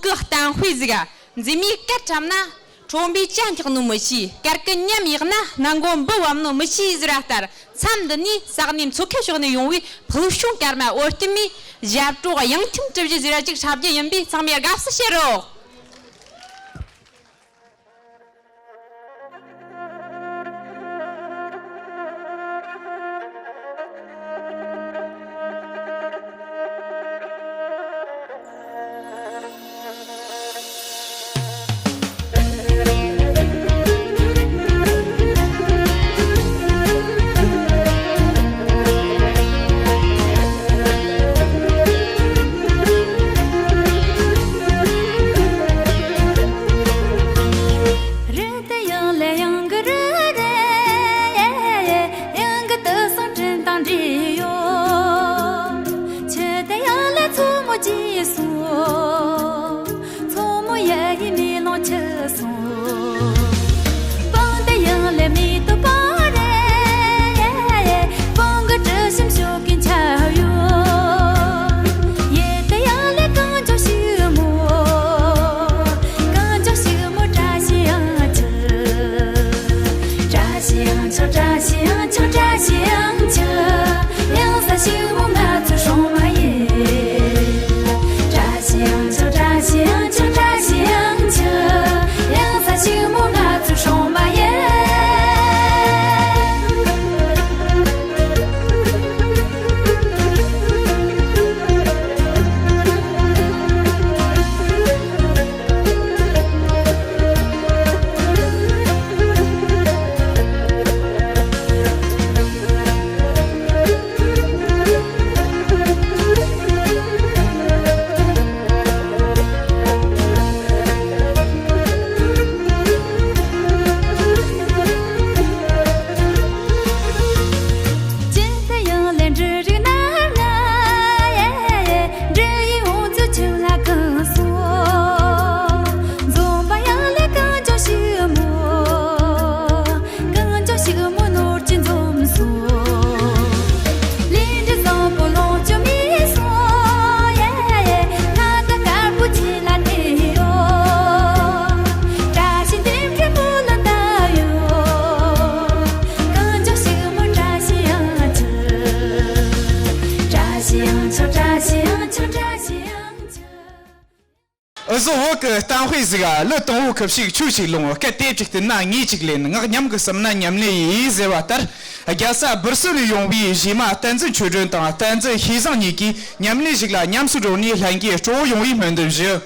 སྐུ་བརྟན་དཔེ་ཟིག་ག་མཛེས་མའི་སྐད་བཀྲམ་ན། ཁྲོན་པའི་ཇ་འཁྱག་ནོ་མི་ཤེས། སྐར་གི་ཉམས་ཡག་ན། སྣ་མགོ་འབུ་བབ་ནོ་མི་ཤེས་ཟེར་བ་ལྟར། མཚམས་འདི་ནས་ས་གནས་མཚོ་ཁའི་ཕྱོགས་ནས་ཡོང་བའི་ཕུལ་བྱུང་སྐར་མ་འོད་ལྡན་མའི་ཞབས་བྲོ་དབྱངས་ཐིམ་གྲུ་བཞི་ཟེར་བ་ཅིག་འཁྲབ་རྒྱུ་ཡིན་པས། ཚང་མས་དགའ་བསུ་བྱེད་རོགས། རི་དེ་ཡང་ལས་ཡང་གི་རི་རེད། ཡང་གི་དུ་སང་དྲིན་དང་འདྲིས་ཡོད། ཆུ་དེ་ཡང་ལས་མཚོ་མོ་རྒྱས་སོང་། མཚོ་མོ་ཡ་ཡི་མེ་ལོང་ཆུ་སོང་། སྤང་དེ་ཡང་ལས་མེ་ཏོག་སྤང་རེད། སྤང་གི་དྲི་ཞིམ་ཤོག་གི་འཁྱག་ཡོད། ཡེ་དེ་ཡང་ལས་གངས་ལྗོངས་ཕྱུག་མོ། གངས་ལྗོངས་ཕྱུག་མོ་བཀྲ་ཤིས་དབྱངས་ཆུ། བཀྲ་ཤིས་དབྱངས་ཆུ། བཀྲ་ཤིས་དབྱངས་ཆུ། བཀྲ་ཤིས་དབྱངས་ཆུ། གཡང་ས་ཕྱུག་མོ་ང་ཚོའི་སྲུང་མ་ཡིན། བཀྲ་ཤིས་དབྱངས་ཆུ། བཀྲ་ཤིས་དབྱངས་ཆུ། བཀྲ་ཤིས་དབྱངས་ཆུ། གཡང་ས་ཕྱུག་མོ་ང་ཚོའི་སྲུང་མ་ཡིན། ཅི་སྟེ་ཡང་ལས་འབྲུ་རིགས་རྣམ་ལྔ། འབྲུ་ཡི་འོ་མཚོ་ཆུ་ལ་གང་སོང་། འཛོམས་པ་ཡང་ལས་གངས་ལྗོངས་ཕྱུག་མོ། གངས་ལྗོངས་ཕྱུག་མོ་ནོར་གྱིས་འཛོམས་སོང་། ལས་འབྲས་བཟང་པོ་ལོངས་སྤྱོད་མེད་སོང་། ཡེ་ཡེ། ང་ད་དཀར་པོ་ཁྱེད་ལ་བསྟན་ཡོད། བཀྲ་ཤིས་རྟེན་འབྲེལ་བུ་ལ་བཏབ་ཡོད། གངས་ལྗོངས་ཕྱུག་མོ་བཀྲ་ཤིས་དབྱངས་ཆུ། བཀྲ་ཤིས་དབྱངས་ཆུ། བཀྲ་ཤིས་དབྱངས་ཆུ། བཀྲ་ཤིས་དབྱངས་ཆུ། འུ་ཟོ་བོད་ཀྱི་གཏམ་དཔེ་ཟིག་ག་ལུ་དང་བོ་ཁུ་བྱུག་ཆུ་ཞིག་ལོངས། སྐད་དེ་གཅིག་བསྟུན་ན་ངས་གཅིག་ལེན། ངག་ཉམས་ཀྱིས་ཟིན་ན་ཉམས་ལེན་ཡིན་ཟེར་བ་ལྟར། རྒྱལ་ས་སྦུར་སུ་ནས་ཡོང་བའི་གཞས་མ་བསྟན་འཛིན་ཆོས་སྒྲོན་དང་བསྟན་འཛིན་ཤེས་བཟང་གཉིས་ཀྱིས་ཉམས་ལེན་ཞིག་ལ་ཉམས་སུ་བགྲོད་ནས་ལྷན་རྒྱས་སྤྲོ་བོ་ཡོང་བའི་སྨོན་འདུན་ཞུ།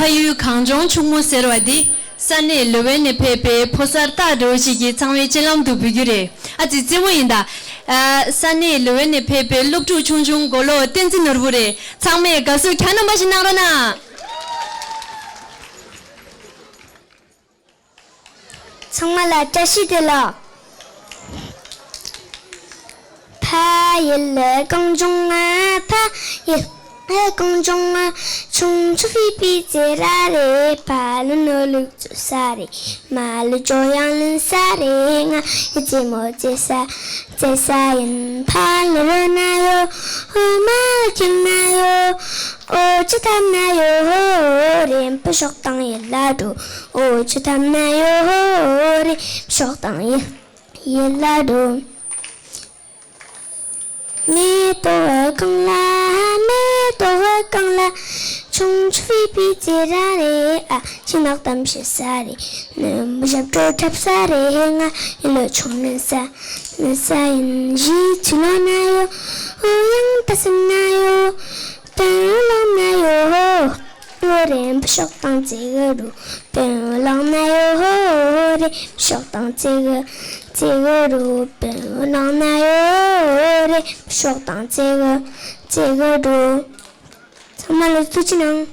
ཕ་ཡུལ་གངས་ལྗོངས་ཕྱུག་མོ་ཟེར་བ་འདི་ས་གནས་ལུ་ཝེ་ནས་ཕེབས་པའི་ཕོ་གསར་སྟག་འདྲ་བོ་ཞིག་གིས་ཚང་མའི་སྤྱན་ལམ་དུ་འབུལ་རྒྱུ་རེད། ཨ་ཙི་རྩེད་མོ་ཡིན་ད། ཨ། ས་གནས་ལུ་ཝེ་ནས་ཕེབས་པའི་སློབ་ཕྲུག་ཆུང་ཆུང་མགོ་ལོག་བསྟན་འཛིན་ནོར་བུ་རེད། ཚང་མས་དགའ་བསུ་གྱ་ནོམ་པ་ཞིག་གནང་རོགས་གནང་། ཚང་མ་ལ་བཀྲ་ཤིས་བདེ་ལེགས། ཕ་ཡུལ་གངས་ལྗོངས་ང་། ཕ་ཡུལ་གངས་ལྗོངས་ང་། ཆུང་ཆུང་ཕི་ཕི་རྩེད་ར་རེད། ཕ་ལུ་ནོར་ལུག་རྩེད་ས་རེད། མ་ལུ་ཇོ་ཡང་ལེན་ས་རེད། ང་ཡི་རྩེད་མོ་རྩེད་ས་རྩེད་ས་ཡིན། ཕ་ལུ་རོ་ན་ཡོད། ཨོ་མ་ཁྱིམ་ན་ཡོད། ཨོ་ཅི་ཐབས་ན་ཡོད་ཧོ་རེད། ཕུ་ཤོག་དང་ཡིད་ལ་འགྲོ། ཨོ་ཅི་ཐབས་ན་ཡོད་ཧོ་རེད། ཕུ་ཤོག་དང་ཡིད་ཡིད་ལ་འགྲོ། མེ་ཏོག་གང་ལ། མེ་ཏོག་གང་ལ། ཆུང་ཆུང་ཕི་ཕི་རྩེད་ར་རེད། ཨ་ཕྱི་ནག་གཏམ་བཤད་ས་རེད། ནུ་མོ་ཞབས་བྲོ་འཁྲབ་ས་རེད། ང་ཡིན་ལོ་ཆུང་ནི་ས་ནི་ས་ཡིན། གཞིས་ཆུ་ལོ་ན་ཡོད། ཨོ་ཡང་ད་སེམས་ན་ཡོད། དོན་ལག་ན་ཡོད་ཧོ། ཨོ་རེད་ཕུ་ཤོག་དང་རྩེད་གི་རུ། དོན་ལག་ན་ཡོད་ཧོ་རེད། ཕུ་ཤོག་དང་རྩེད་གི་རྩེད་གི་རུ། དོན་ལག་ན་ཡོད་ཧོ་རེད། ཕུ་ཤོག་དང་རྩེད་གི་རྩེད་གི་རུ། ཚང་མ་ལ་ཐུགས་རྗེ་གནང་།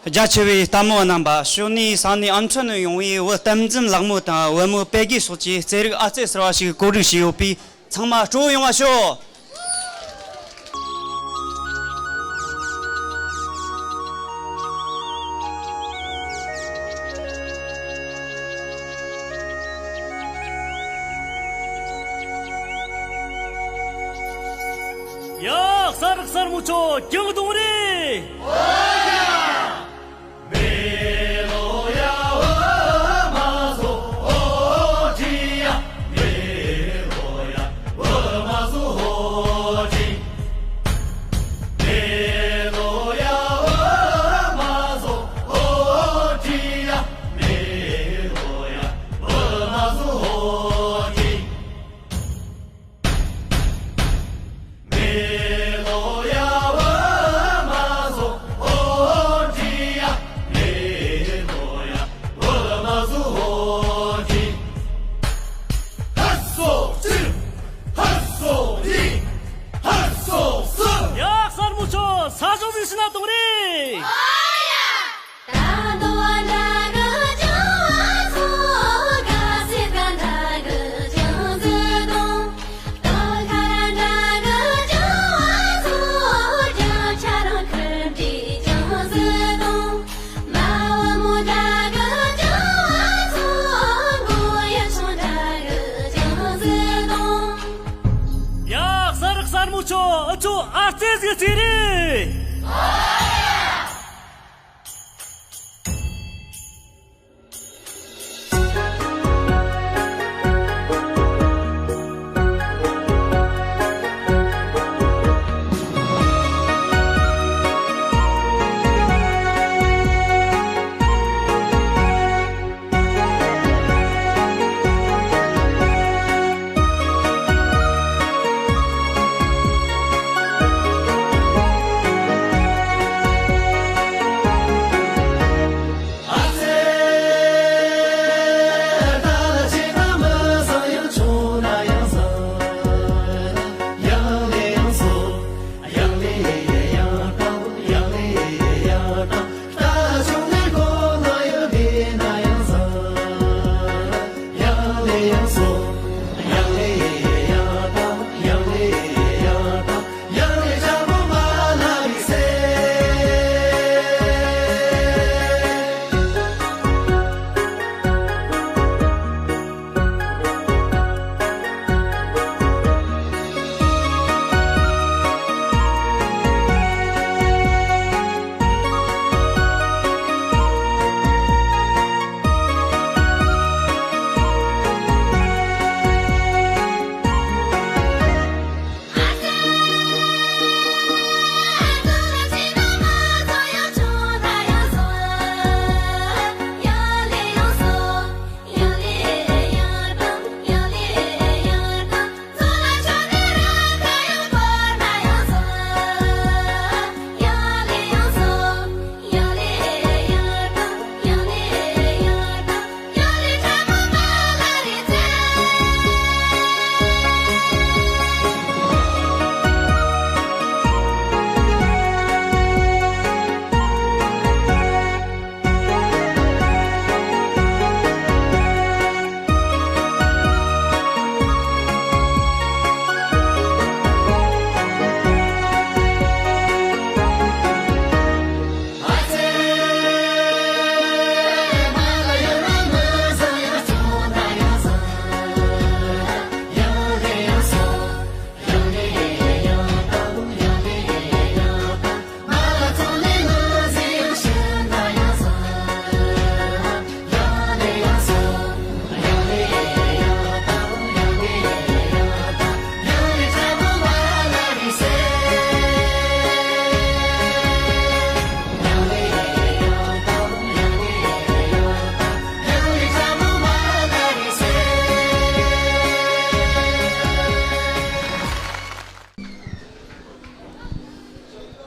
རྒྱ་ཆེ་བའི་ལྟད་མོ་བ་རྣམ་པ། ཕྱི་ནས་ས་གནས་ཨམ་ཆི་ནས་ཡོང་བའི་བུ་བསྟན་འཛིན་ལགས་མོ་དང་བུ་མོ་པེ་གི་སོགས་ཀྱིས་རྩེད་རིགས་ཨ་རྩེད་ཟེར་བ་ཞིག་བཀོད་སྒྲིག་བྱས་ཡོད་པས། ཚང་མ་སྤྲོ་བོ་ཡོང་བ་ཤོག། ཡ། གསར་གསར་མོ་ཆོ་རྒྱང་གཏོང་རེ། ཡ། གསར་མོ་ཆོ་ས་ཞོག་ཟིག་ཕྱི་ན་གཏོང་རེ། ཡ། གསར་གསར་མོ་ཆོ་ཨུ་ཆོ་ཨ་རྩེ་ཟིག་རྩེ་རེ།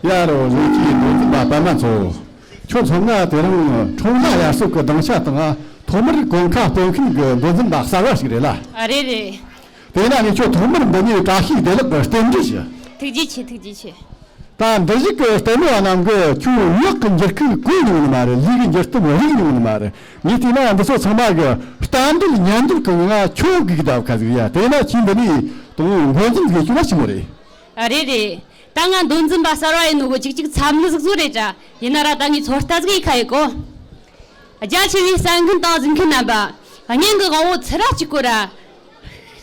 ཡ་རོ། ལོ་རྒྱུས་མདོ་འཛིན་པ་པདྨ་མཚོ། ཁྱོད་མཚོན་ན་དེ་རིང་ཁྲོམ་ལྷ་ཡར་སོག་གི་སྡིངས་ཆ་སྟེང་ཐོག་མར་གོང་ཁ་སྤོ་མཁན་གྱི་མདོ་འཛིན་པ་གསར་བ་ཞིག་རེད་ལ། ཨ་རེད་རེད། དེས་ན་ངས་ཁྱོད་ཐོག་མར་འདི་ནས་བཀྲ་ཤིས་བདེ་ལེགས་ཀྱི་རྟེན་འབྲེལ་ཞུ། ཐུགས་རྗེ་ཆེ། ཐུགས་རྗེ་ཆེ། ད་འདིར་བཞུགས་ཀྱི་ལྟད་མོ་བ་རྣམས་ཀྱིས་ཁྱོད་ངག་གི་འགྱུར་ཁུག་གོ་མྱོང་ནི་མ་རེད། ལུས་ཀྱི་འགྱུར་སྟོབས་རིག་མྱོང་ནི་མ་རེད། ངས་བལྟས་ན་འདི་ཚོ་ཚང་མ་གི་ལྟ་འདོད་ཉན་འདོད་ཀྱི་ངང་ཁྱོད་སྒུག་གདའ་ཁ་ཟིག་ཡ། དེས་ན་ཁྱེད་འདི་ནས་དང་པོ་འགོ་འཛིན་དགོས་རྒྱུ་ལ་ཞིབ་མོ་རེད། ཨ་རེད་རེད། ད་ང་མདོ་འཛིན་པ་གསར་བ་ཡིན་ནོ་གི་ཅིག་ཅིག་འཚབ་ནི་ཟིག་བཟོ་རེད་དྲ། ཡིན་ན་ར་ད་ངས་ཚོད་ལྟ་ཟིག་ཡེ་ཁ་ཡེ་གོ། རྒྱ་ཆེ་བའི་གསན་མཁན་དང་གཟིགས་མཁན་རྣམ་པ། སྙན་གི་དབང་བོ་ཚུ་ར་གཅིག་གོ་ར།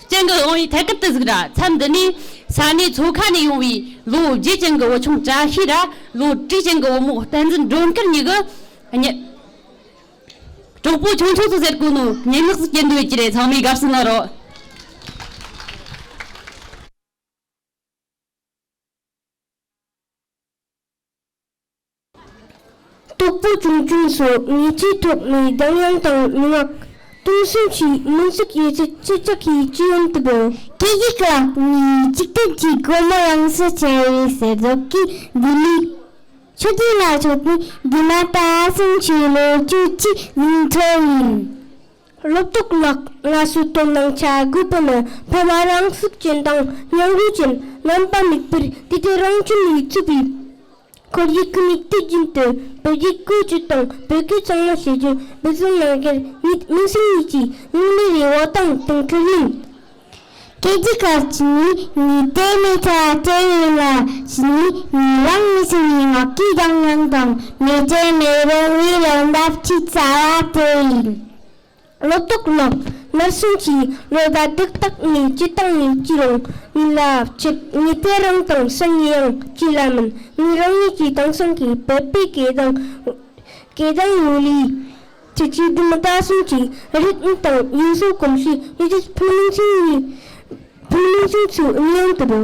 སྤྱན་གི་དབང་བོའི་ཐད་ཀར་དུ་གཟིགས་ར། མཚམས་འདི་ནས་ས་གནས་མཚོ་ཁ་ནས་ཡོང་བའི་ལོ་བརྒྱད་ཅན་གི་བུ་ཆུང་བཀྲ་ཤིས་ར། ལོ་དྲུག་ཅན་གི་བུ་མོ་བསྟན་འཛིན་སྒྲོལ་དཀར་གཉིས་ཀྱིས་སྙན། གྲོགས་པོ་ཆུང་ཆུང་ཚོ་ཟེར་གོ་ནོ་སྙན་ངག་ཟིག་སྐྱེལ་འདོད་ཀྱི་རེད། ཚང་མས་དགའ་བསུ་གནང་རོགས། གྲོགས་པོ་ཆུང་ཆུང་ཚོ། ངེད་ཀྱི་ཐོག་ནས་གདངས་དབྱངས་དང་སྙན་ངག་སྟོང་གསུམ་གྱི་མུན་སེལ་ཡོད་ཚད་ཅི་ཙག་གིས་ཅི་ཡོང་ཐུབ་བོ། སྐད་ཡིག་ལགས། ངས་འཇིག་རྟེན་གྱི་སྒོ་མོ་ཡངས་སུ་ཕྱེ་བའི་གསེར་མཛོད་ཀྱི་ལྡེ་ལི། ཆུ་དེ་ལ་མཆོད་ནས་དགེ་མ་ད་སེམས་ཀྱི་ལོ་རྒྱུས་ཀྱི་ཉིན་ཐོ་ཡིན། སློབ་གྲོགས་ལགས། ང་ཚོའི་དོ་སྣང་བྱ་དགོས་པ་ནི་ཕ་མ་རང་ཚུགས་ཅན་དང་སྙིང་རུས་ཅན། རྣམ་པ་མིག་དཔེར་དེ་དུས་རང་ཁྱིམ་ནས་ཚུད་པའི་ཁོར་ཡུག་གི་མིག་ལྟོས་རྒྱུན་དུ་བོད་ཡིག་བཀོལ་སྤྱོད་དང་བོད་སྐད་གཙང་མ་བྱེད་རྒྱུ། འབད་བརྩོན་གནང་གལ། ངེད་མིང་སྲིང་གཉིས་ཀྱི་སྙིང་ནས་རེ་བ་དང་དོན་འཁྱོལ་ཡིན། སྐད་ཡིག་ལ་བརྩིས་ནས་ངས་ལྟད་མོ་ཆ་སྤྲད་ཡིན་ལ། བརྩིས་ནས་ངས་རང་མི་ཚེ་ནས་ངག་གི་གདངས་དབྱངས་དང་མེ་ལྕེ་མེ་རོ་བའི་ལོ་འདབ་ཀྱི་རྩ་བ་དེ་ཡིན། སློབ་གྲོགས་ལགས། ནར་སོན་གྱི་ལོ་ཟླ་དྲུག་དག་ནས་སྤྱིར་བཏང་ནས་སྐྱིད་རུང་། ངེད་ལ་ཕྱིར་ངེད་དེ་རིང་དང་སང་ཉིན་ཡང་སྐྱིད་ལ་མིན། ངེད་རང་ཉིད་ཀྱིས་དེང་སང་གི་བོད་པའི་སྐད་གདངས། སྐད་གདངས་ཡོད་ལས། ཁྱེད་ཀྱིས་འདི་མི་ད་སོང་གི་རིག་གནས་དང་ཡུལ་སྲོལ་གོམས་གཤིས་ཡོད་ཚད་ཕུལ་མིན་ཚིག་ནས། ཕུལ་མིན་ཚིག་ཚུལ་ཉུང་དུ་འགྲོ།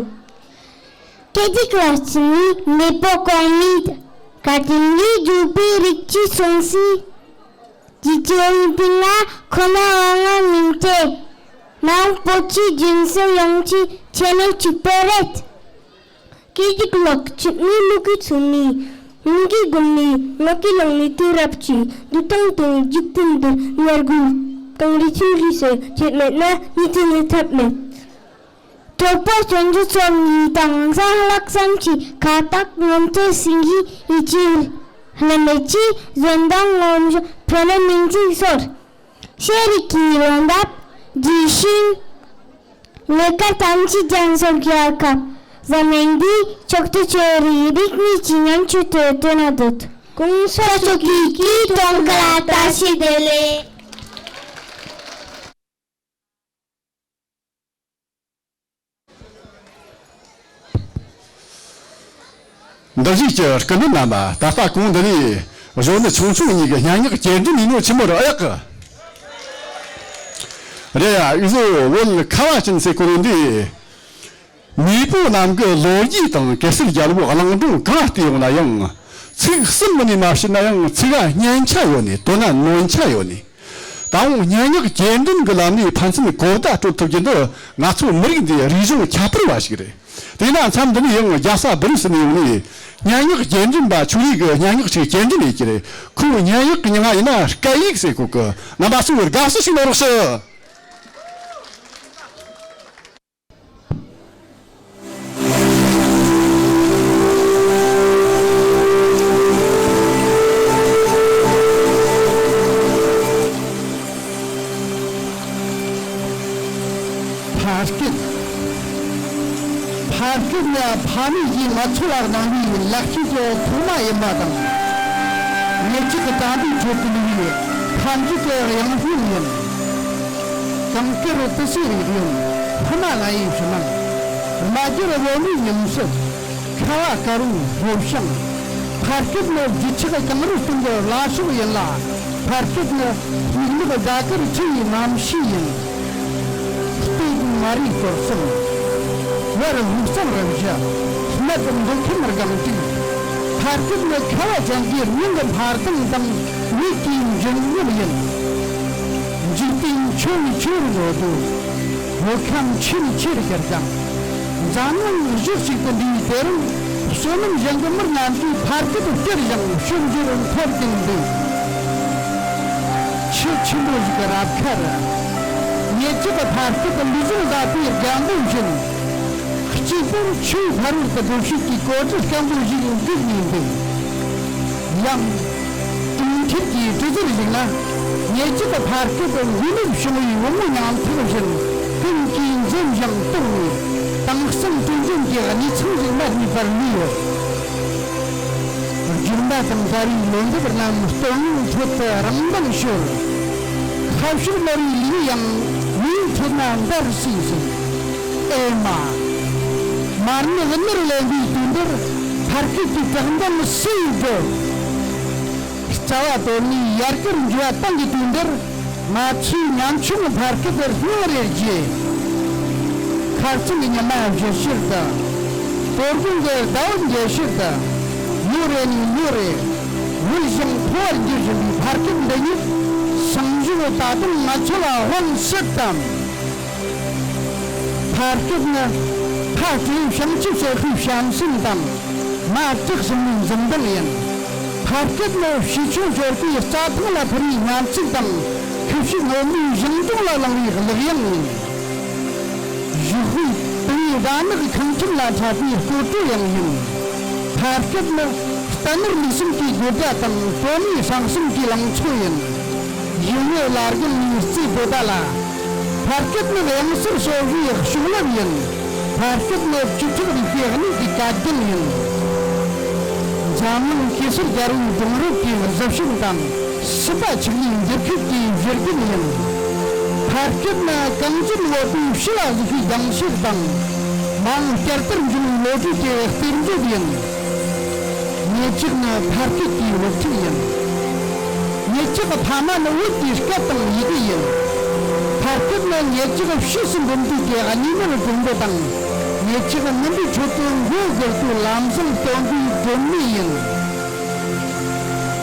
སྐད་ཡིག་ལ་བརྩིས་ནས་མེས་པོ་གོང་མའི་བཀའ་དྲིན་ལས་བརྒྱུད་པའི་རིགས་ཀྱི་སྲུང་བརྩི། རྗེས་ཀྱི་ཡོང་འཕེལ་ལ་ཁོ་ན་འོང་ང་མིན་ཏེ། མ་འོངས་བོད་ཀྱི་རྒྱུན་སྲོལ་ཡོངས་ཀྱི་ཁྱད་ནུས་གཅིག་པ་རེད། སྐད་ཡིག་ལགས། ཁྱེད་ནི་མུ་གེ་ཚོ་ནས་སྔོན་གྱི་སྒོམ་ནས་ངག་གི་ལང་ནས་དུས་རབས་ཀྱི་འདུལ་སྟངས་དེ་འཇིག་རྟེན་འདིར་ཉར་དགོས། གངས་རི་ཁྱིམ་རིས་སུ་ཁྱེད་མེད་ན་ཉིད་ཀྱི་ནི་ཐབས་མེད། གྲོགས་པོ་སྤྱོད་འཇུག་ཚོ་ངའི་དེང་སང་ལྷག་བསམ་གྱི་ཁ་བཏགས་ངོམ་ཚོ་སིང་གི་ཡིད་ཀྱི་ལྷད་མེད་ཀྱི་བཟོད་མདངས་ངོམ་བཞིན་ཕུ་ནུ་མིང་ཚིག་སོར། ཤེས་རིག་གི་ལོ་འདབ་རྒྱས་ཤིང་། ལས་ཀ་ཐམས་ཅད་རྒྱང་སོར་རྒྱལ་ཁབ་འཛམ་གླིང་འདིའི་ཕྱོགས་སུ་ཆེ་རིག་རིག་གནས་ཀྱི་ཉམས་ཆུ་དེ་དེ་ན་འདུད། གོང་ས་མཆོག་གི་སྐུའི་གདུང་ཁ་ལ་བཀྲ་ཤིས་བདེ་ལེགས། འདིར་བཞུགས་ཀྱི་སྐུ་མགྲོན་རྣམ་པ། ད་ལྟ་གོང་འདི་ནས་གཞོན་ནུ་ཆུང་ཆུང་གཉིས་ཀྱི་སྙན་ངག་གྱེར་འདོན་ཡིན་ནོ་ཆི་མོ་རུ་ཨེ་ཡག་གི་རེད་ཡ། འུ་ཟོ་བོད་ཁ་བ་ཅན་ཟེར་གོ་ནོ་འདི། མེས་པོ་རྣམས་ཀྱི་ལོ་རྒྱུས་དང་གེ་སར་རྒྱལ་པོ་གླིང་སྒྲུང་གང་བལྟས་ཡོང་ན་ཡང་། ཚིག་གསུམ་མིན་ནས་མ་བཤད་ན་ཡང་ཚིག་ག་སྙན་ཆ་ཡོད་ནས་དོན་ན་ནོན་ཆ་ཡོད་ནས། ད་འོང་སྙན་ངག་གྱེར་འདོན་གྱི་ལམ་ནས་ཕན་ཚུན་གོ་བརྡ་སྤྲོད་ཐུབ་རྒྱུ་འདི་ང་ཚོ་མི་རིགས་འདིའི་རིག་གཞུང་ཁྱད་པར་བ་ཞིག་རེད། དེས་ན་མཚམས་འདི་ནས་ཡང་རྒྱལ་ས་སྦི་རུ་སི་ནས་ཡོང་ནས་སྙན་ངག་གྱེར་འདོན་པ་ཆོས་ལུགས་ཀྱི་སྙན་ངག་ཅིག་གྱེར་འདོན་ཡོད་ཀྱི་རེད། ཁོའི་སྙན་ངག་གི་མྱིང་ང་ཡིན་ན་སྐད་ཡིག་ཟེར་གོ་གི། རྣམ་པ་ཚོས་དགའ་བསུ་ཞིག་གནང་རོགས་ཞུ། ཕ་སྐད། ཕ་སྐད་ནི་ཕ་མེས་ཀྱིས་མི་ཚེ་ལ་གནང་བའི་ལེགས་སྐྱེས་ཀྱི་ཐོག་མ་ཡིན་པ་དང་། ངེད་ཅག་གི་དྲན་པའི་ཁྲོད་དུ་གནས་པའི་ཕ་འདྲེ་གི་དབྱངས་སྙན་ཡིན། གངས་དཀར་ཏི་སེའི་རིག་གཡང་། ཧི་མ་ལ་ཡའི་ཕྱི་ནང་། རྨ་རྒྱལ་བོད་མིའི་ཉམས་སྲོལ། ཁ་བ་དཀར་པོའི་ལྷོ་བྱང་། ཕ་སྐད་ནི་རྗེས་ཆགས་གངས་རི་སྟེང་གི་ལ་ཕྱོགས་ཡིན་ལ། ཕ་སྐད་ནི་མིག་ནག་ཟླ་དཀར་ཁྲི་ཡི་རྣམ་ཤེས་ཡིན། སྟོད་མ་རིའི་སྐོར་གསུམ། བར་དབུས་གཙང་རུ་བཞི། སྨད་མདོ་ཁམས་སྒང་དྲུག། ཕ་སྐད་ནི་ཁ་བ་ཅན་གྱི་སྙིང་གི་འཕར་ལྡིང་དང་མིག་གི་འཇིམ་རྔུབ་ཡིན། འཇིག་རྟེན་ཆུང་ནས་ཆུང་རུ་འགྲོ་དུས། བོད་ཁམས་ཆེ་ནས་ཆེ་རུ་གྱུར་ཀྱང་། འཛམ་གླིང་གཞི་གཅིག་ཏུ་འདུས་པའི་དེ་རིང་ བསོད་ནམས་ཞིང་གི་མི་རྣམས་ཀྱིས་ཕ་སྐད་དུ་བསྐྱུར་ཞིང་ཕྱོགས་བཅུར་འཐོར་གྱིན་འདུག་ཆུ་ཆེན་པོ་ཞིག་གི་རབ་ཁ་རུ། ངེད་ཅག་གི་ཕ་སྐད་དུ་ལུས་ཟུངས་དགའ་བའི་རྒན་པོ་བཞིན། གཅིག་པུར་ཆུའི་ཕ་རོལ་དུ་སྒྲུབ་བྱེད་ཀྱི་གོ་སྒྲིག་སྐམ་པོ་ཞིག་འགུག་ནས་འདུག་ཡང་། གྲོང་ཁྱེར་གྱི་གྲུ་ཟུར་ཞིག་ན། ངེད་ཅག་གི་ཕ་སྐད་དུ་འགུལ་ནུབ་བྱུང་བའི་བུ་མོ་ཉམ་ཐག་བཞིན་ཀུན་གྱིས་འཛུམ་ཞིང་བཏོག་ནས། དྭངས་གཙང་དྲོད་འཇམ་གྱི་གནས་ཚང་ཞིག་མ་རྙེད་པར་ལུས་ཡོད། སྒྱུ་མ་དང་བྲལ་བའི་ལོ་འདབ་རྣམས་སྟོན་ཁྲོད་དུ་རང་མདངས་ཤོར། ཁ་ཕྱོགས་དམར་བའི་ལུས་ཡང་མེའི་ཁྲོད་ན་འདར་སིང་སིང་། ཨེ་མ། མར་ནག་ནར་ལེན་པའི་དུས་འདིར་ཕ་སྐད་ཀྱི་བཀྲག་མདངས་སུས་བསྒྲུབ། རྩ་བ་དོར་ནས་ཡལ་གར་འགྱུར་བ་བཏང་གི་དུས་འདིར། ང་ཚོའི་ཉམ་ཆུང་ཕ་སྐད་དེ་སྙིང་རེ་རྗེ། ཁ་རྩང་གི་ཉི་མ་བཞུར་ཕྱིར་དང་། དོ་དགོང་གི་ཟླ་བ་འགྱེད་ཕྱིར་དང་། ལོ་རེ་ནས་ལོ་རེ་འོད་ཞིང་མཐོ་བར་འགྱུར་བཞིན་པའི་ཕ་སྐད་འདི་ཉིད་སང་ཞོགས་ད་དུང་ང་ཚོ་ལ་དབང་སྲིད་དམ། ཕ་སྐད་ནི་ཕ་སྤྲེའུ་བྱང་ཆུབ་སེམས་དཔའི་བྱམས་སེམས་དང་། མ་བྲག་སྲིན་མོའི་འཛུམ་མདངས་ཡིན། ཕ་སྐད་ནི་བྱིས་ཆུང་སྐྱོར་པའི་རྩྭ་ཐང་ལ་འཕུར་བའི་སྙན་ཚིག་དང་། ཁུ་བྱུག་སྔོན་མོའི་ཞིང་གྲོང་ལ་ལངས་པའི་གླུ་དབྱངས་ཡིན། གཞོགས་པའི་དུང་བའི་སྦྲ་ནག་ཁང་ཁྱིམ་ལ་འཁྲབ་པའི་སྤྲོ་བྲལ་ཡང་ཡིན། ཕ་སྐད་ནི་རྟ་ནོར་ལུག་གསུམ་གྱི་དགོད་སྒྲ་དང་གྲོ་མའི་སྲང་གསུམ་གྱི་ལང་ཚོ་ཡིན། ཡུལ་ངོས་ལ་རྒན་མིའི་རྩེ་བོད་ད་ལ། ཕ་སྐད་ནི་དབྱངས་གསལ་སོ་བཞིའི་གཤོག་རླབས་ཡིན། ཕ་སྐད་ནི་བཅུ་ཕྲག་རིག་པའི་གནས་ཀྱི་བཀའ་བརྒྱུད་ཡིན། འཛམ་གླིང་གེ་སར་རྒྱལ་པོའི་སྒྲུང་རབས་ཀྱི་གཟི་བྱིན་དང་། སྲིད་པ་ཆགས་ལས་འགྱུར་ཁུག་གི་བཞུར་རྒྱུན་ཡིན། ཕ་སྐད་ནི་གངས་ཅན་བོད་པའི་ཕྱི་ལ་གཟིགས་པའི་རྒྱང་ཤེལ་དང་། མ་འོངས་བསྐྱར་དར་འབྱུང་བའི་བློ་གྲོས་ཀྱི་རྟེན་མཛོད་ཡིན། ངེད་ཅག་ནི་ཕ་སྐད་ཀྱི་བུ་ཕྲུག་ཡིན། ངེད་ཅག་གི་ཕ་མ་ནི་བོད་ཀྱི་སྐད་དང་ཡི་གེ་ཡིན། ཕ་སྐད་ནི་ངེད་ཅག་གི་ཕྱིས་སུ་འབུམ་འདུས་ཀྱི་གཉིས་སྨན་སྒྲོན་པོ་དང་། ངེད་ཅག་གི་མུན་པའི་ཁྲོད་དུ་མགོ་སྒུར་དུས་ལམ་སང་སྟོན་པའི་སྒྲོན་མེ་ཡིན།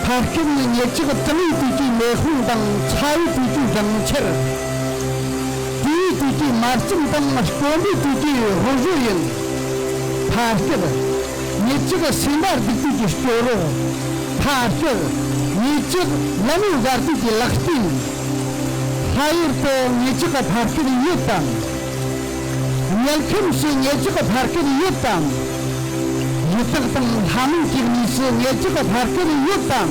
ཕ་སྐད་ནི་ངེད་ཅག་གི་གྲང་བའི་དུས་ཀྱི་མེ་དཔུང་དང་ཚ་བའི་དུས་ཀྱི་སྦྲང་ཆར། དྲོ་བའི་དུས་ཀྱི་མ་རྩམ་དང་སྐོམ་པའི་དུས་ཀྱི་ཧོ་ཧྲུ་ཡིན། ཕ་སྐད། ངེད་ཅག་གི་སེམས་པ་སྡུག་དུས་ཀྱི་སྐྱོ་རོགས། ཕ་སྐད། ངེད་ཅག་ལ་མོ་དགའ་དུས་ཀྱི་ལག་རྟེན། ལྷ་ཡུལ་དུ་ངེད་ཅག་གི་ཕ་སྐད་ཡོད་དམ། དམྱལ་ཁམས་སུ་ངེད་ཅག་གི་ཕ་སྐད་ཡོད་དམ། ཡི་དྭགས་དང་ལྷ་མིན་གྱི་གནས་སུ་ངེད་ཅག་གི་ཕ་སྐད་ཡོད་དམ།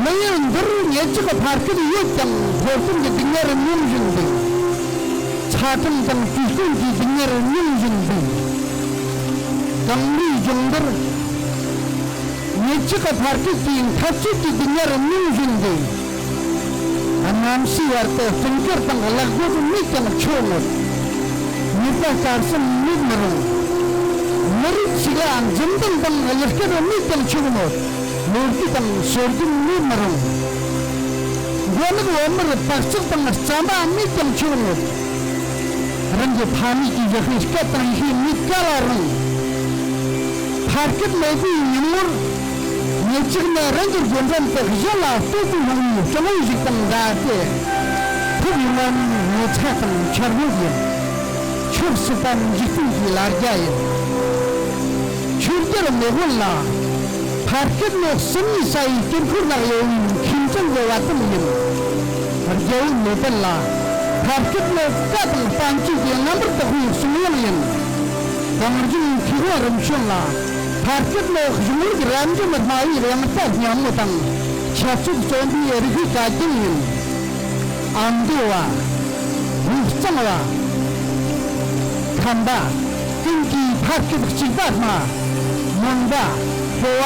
མི་ཡུལ་འདིར་ངེད་ཅག་གི་ཕ་སྐད་ཡོད་ཀྱང་འཁོར་གཏམ་གྱི་སྡུག་བསྔལ་མྱོང་བཞིན་འདུག་ཚ་གྲང་དང་དུས་སྟོན་གྱི་སྡུག་བསྔལ་མྱོང་བཞིན་འདུག་གངས་རིའི་ལྗོངས་འདིར། ངེད་ཅག་གི་ཕ་སྐད་ཀྱིས་འཐབ་རྩོད་ཀྱི་སྡུག་བསྔལ་མྱོང་བཞིན་འདུག་གནམ་སའི་བར་དུ་བསྟུན་སྐྱོར་དང་གླག་རྒོད་མེད་ཀྱང་ཆོག་མོད། ཉེས་པ་སྐལ་གསུམ་མེད་མི་རུང་། མི་རིགས་ཤིག་ལ་འཛུམ་མདངས་དང་གཡུ་སྐར་མེད་ཀྱང་ཆོག་མོད། ལོ་རྒྱུས་དང་སྲོལ་རྒྱུན་མེད་མི་རུང་། མགོ་ནག་བོད་མིར་བག་ཆགས་དང་རྩམ་པ་མེད་ཀྱང་ཆོག་མོད། རང་གི་ཕ་མེས་ཀྱིས་བཞག་པའི་སྐད་དང་ཡི་གེ་མེད་ག་ལ་རུང་། ཕ་སྐད་མེད་པའི་ཉིན་མོར། ངེད་ཅག་ནི་རང་གི་རྒྱུན་འབྲུམ་དུ་གཞན་ལ་ལྟོས་ཏེ་སྣང་བའི་སྤྱང་བོ་ཞིག་དང་འདྲ་སྟེ། ཐུབ་ཡོང་བ་ནི་ངོ་ཚ་དང་འཆར་ངོ་ཡིན། ཆོས་སྲིད་པ་འཇིག་རྟེན་གྱི་ལ་རྒྱ་ཡིན། ཆོས་རྒྱལ་མེས་དབོན་ལགས། ཕ་སྐད་ནི་སྲིན་མོའི་ས་ཡི་དཀྱིལ་འཁོར་ན་གཡོ་བའི་མཁའི་སྤྱང་གི་བ་དན་ཡིན། རྒྱལ་བོ་ནེ་པན་ལགས། ཕ་སྐད་ནི་བཀའ་དང་བསྟན་བཅོས་ཀྱི་རྣམ་པར་དག་པའི་གསུང་དབྱངས་ཡིན། གངས་ལྗོངས་མཁས་དབང་རིམ་བྱོན་ལགས། ཕ་སྐད་ནི་གཞུང་ལུགས་རབ་འབྱམས་སྨྲ་བའི་དབྱངས་རྟ་སྙན་མོ་དང་ཆབ་སྲིད་རྩོམ་པའི་རིག་པའི་བཀའ་དྲིན་ཡིན། ཨ་མདོ་བ། ཝུའུ་གཙང་བ། ཁམས་པ། ཀུན་གྱིས་ཕ་སྐད་གཅིག་པ་སྨྲ། མོན་པ། ལྷོ་བ།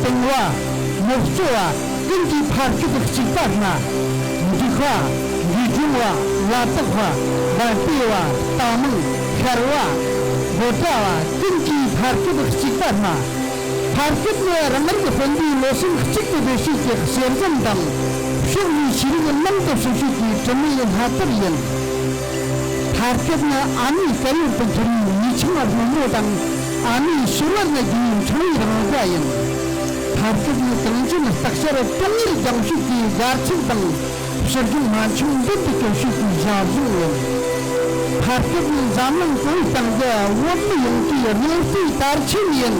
དུང་བ། མོག་ཅོ་བ། ཀུན་གྱིས་ཕ་སྐད་གཅིག་པ་སྨྲ། འབྲུག་པ། འབྲས་ལྗོངས་པ། ལ་དྭགས་པ། བལ་པོ་བ། རྟ་མང་། ཤར་བ། བོད་པ་བ། ཀུན་གྱིས་ཕ་སྐད་གཅིག་པ་སྨྲ། ཕ་སྐད་ནི་རང་རིགས་སྤུན་ཟླའི་བློ་སེམས་གཅིག་ཏུ་སྦྲེལ་བྱེད་ཀྱི་གསེར་ཟམ་དང་། ཕྱོགས་བཞིའི་ཤེས་རིག་ནང་དུ་ཞུགས་བྱེད་ཀྱི་དྲི་མེད་ལྷ་དར་ཡིན། ཕ་སྐད་ནི་ཨ་མའི་དཀར་ཡོལ་དུ་འཁྱུར་བའི་ལུས་ཆེན་སྔོན་མོ་དང་། ཨ་མའི་ཕྱི་རོལ་ནས་རྒྱུ་བའི་འཕྲེང་བའི་རང་སྒྲ་ཡིན། ཕ་སྐད་ནི་གངས་ཅན་སྟག་ཤར་དུང་ངེར་རྒྱང་ཤུད་ཀྱི་སྒར་ཚུགས་དང་། ཕྱི་ལྗོངས་སྨན་ཆུང་མདུན་དུ་སྐྱོད་བྱེད་ཀྱི་ཞལ་གཟུགས་ཡིན། མཐར་སྐྱོད་འཛམ་གླིང་གང་སྟེང་གི་བོད་མི་ཡོངས་ཀྱི་རེ་ལྟོས་དར་ཆེན་ཡིན།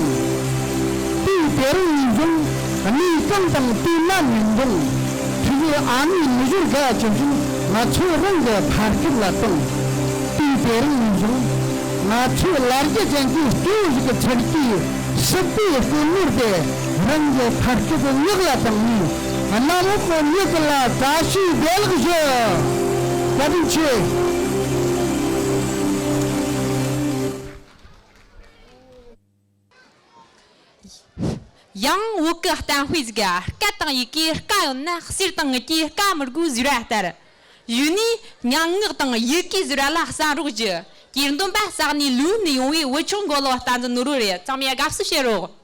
དུས་དེ་རིང་ནས་བཟུང་གནས་གང་དང་དུས་ནམ་ཡིན་རུང་ཕྲུ་གུ་ཨ་མའི་ནུ་ཞོར་དགའ་ཅན་ཞིག་ང་ཚོས་རང་གི་མཐར་སྐྱོད་ལ་བཏང་། དུས་དེ་རིང་ནས་བཟུང་ང་ཚོས་ལ་རྒྱ་ཅན་གྱི་སྐྱེ་བོ་ཞིག་གི་ཚུལ་གྱིས་སྲིད་པའི་སྒོ་ནོར་ཏེ་རང་གི་མཐར་སྐྱོད་ངག་ལ་བཏང་ནས་གནམ་འོག་གི་མྱི་ཀུན་ལ་བཀྲ་ཤིས་བདེ་ལེགས་ཞུ། བཀའ་དྲིན་ཆེ། ཡང་བོད་ཀྱི་གཏམ་དཔེ་ཟིག་སྐད་དང་ཡི་གེ་དཀའ་ཡོད་ན་གསེར་དང་དངུལ་གྱིས་བཀའ་མི་དགོས་ཟེར་བ་ལྟར། གཞུག་ནས་སྙན་ངག་དང་ཡི་གེ་ཟེར་བ་ལ་བསམ་རོགས་ཞུ། གྱེར་འདོན་པ་ས་གནས་ལིའུ་ནས་ཡོང་བའི་བུ་ཆུང་མགོ་ལོག་བསྟན་འཛིན་ནོར་བུ་རེད། ཚང་མས་དགའ་བསུ་བྱེད་རོགས།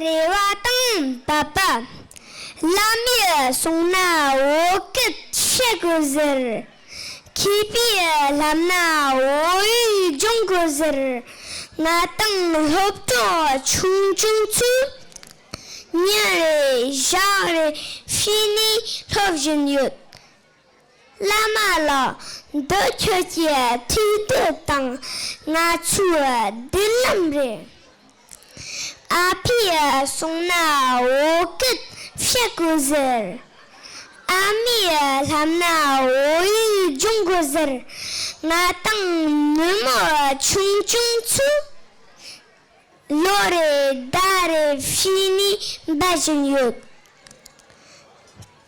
རེ་བ་དང་འབད་པ། བླ་མས་གསུངས་ན་བོད་སྐད་བཤད་དགོས་ཟེར། མཁས་པས་བསླབས་ན་བོད་ཡིག་སྦྱོང་དགོས་ཟེར། ང་དང་སློབ་གྲོགས་ཆུང་ཆུང་ཚོས་ཉིན་རེ་ཞག་རེ་བྱས་ནས་སློབ་བཞིན་ཡོད། བླ་མ་ལགས། འདི་ཁྱོད་ཀྱི་ཐུགས་འདོད་དང་ང་ཚོའི་མདུན་ལམ་རེད། ཨ་ཕས་གསུངས་ན་བོད་སྐད་བཤད་དགོས་ཟེར། ཨ་མས་བསླབས་ན་བོད་ཡིག་སྦྱོང་དགོས་ཟེར། ང་དང་ནུ་མོ་ཆུང་ཆུང་ཚོས་ལོ་རེ་ཟླ་རེ་བྱས་ནས་འབད་བཞིན་ཡོད།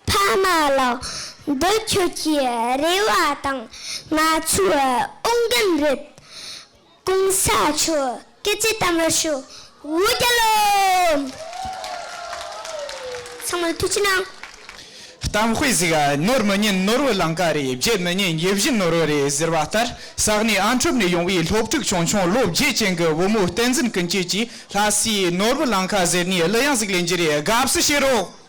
ཕ་མ་ལགས། འདི་ཁྱོད་ཀྱི་རེ་བ་དང་ང་ཚོའི་འོས་འགན་རེད། གོང་ས་མཆོག་སྐུ་ཚེ་དམ་པར་ཤོག་འོ་རྒྱལ་ལོ། ཚང་མ་ལ་ཐུགས་རྗེ་གནང་། གཏམ་དཔེ་ཟིག་ནོར་མི་ཉན་ནོར་བུ་ལང་ཀ་རེད། བརྗེད་མི་ཉན་ཡིད་བཞིན་ནོར་བུ་རེད་ཟེར་བ་ལྟར། ས་གནས་ཨན་ཁྲོམ་ནས་ཡོང་བའི་སློབ་ཕྲུག་ཆུང་ཆུང་ལོ་བརྒྱད་ཅན་གྱི་བུ་མོ་བསྟན་འཛིན་ཀུན་སྐྱིད་ཀྱིས་ལྷ་སའི་ནོར་བུ་ལང་ཀ་ཟེར་ནས་གླུ་དབྱངས་ཟིག་ལེན་རྒྱུ་རེད། དགའ་བསུ་བྱེད་རོགས།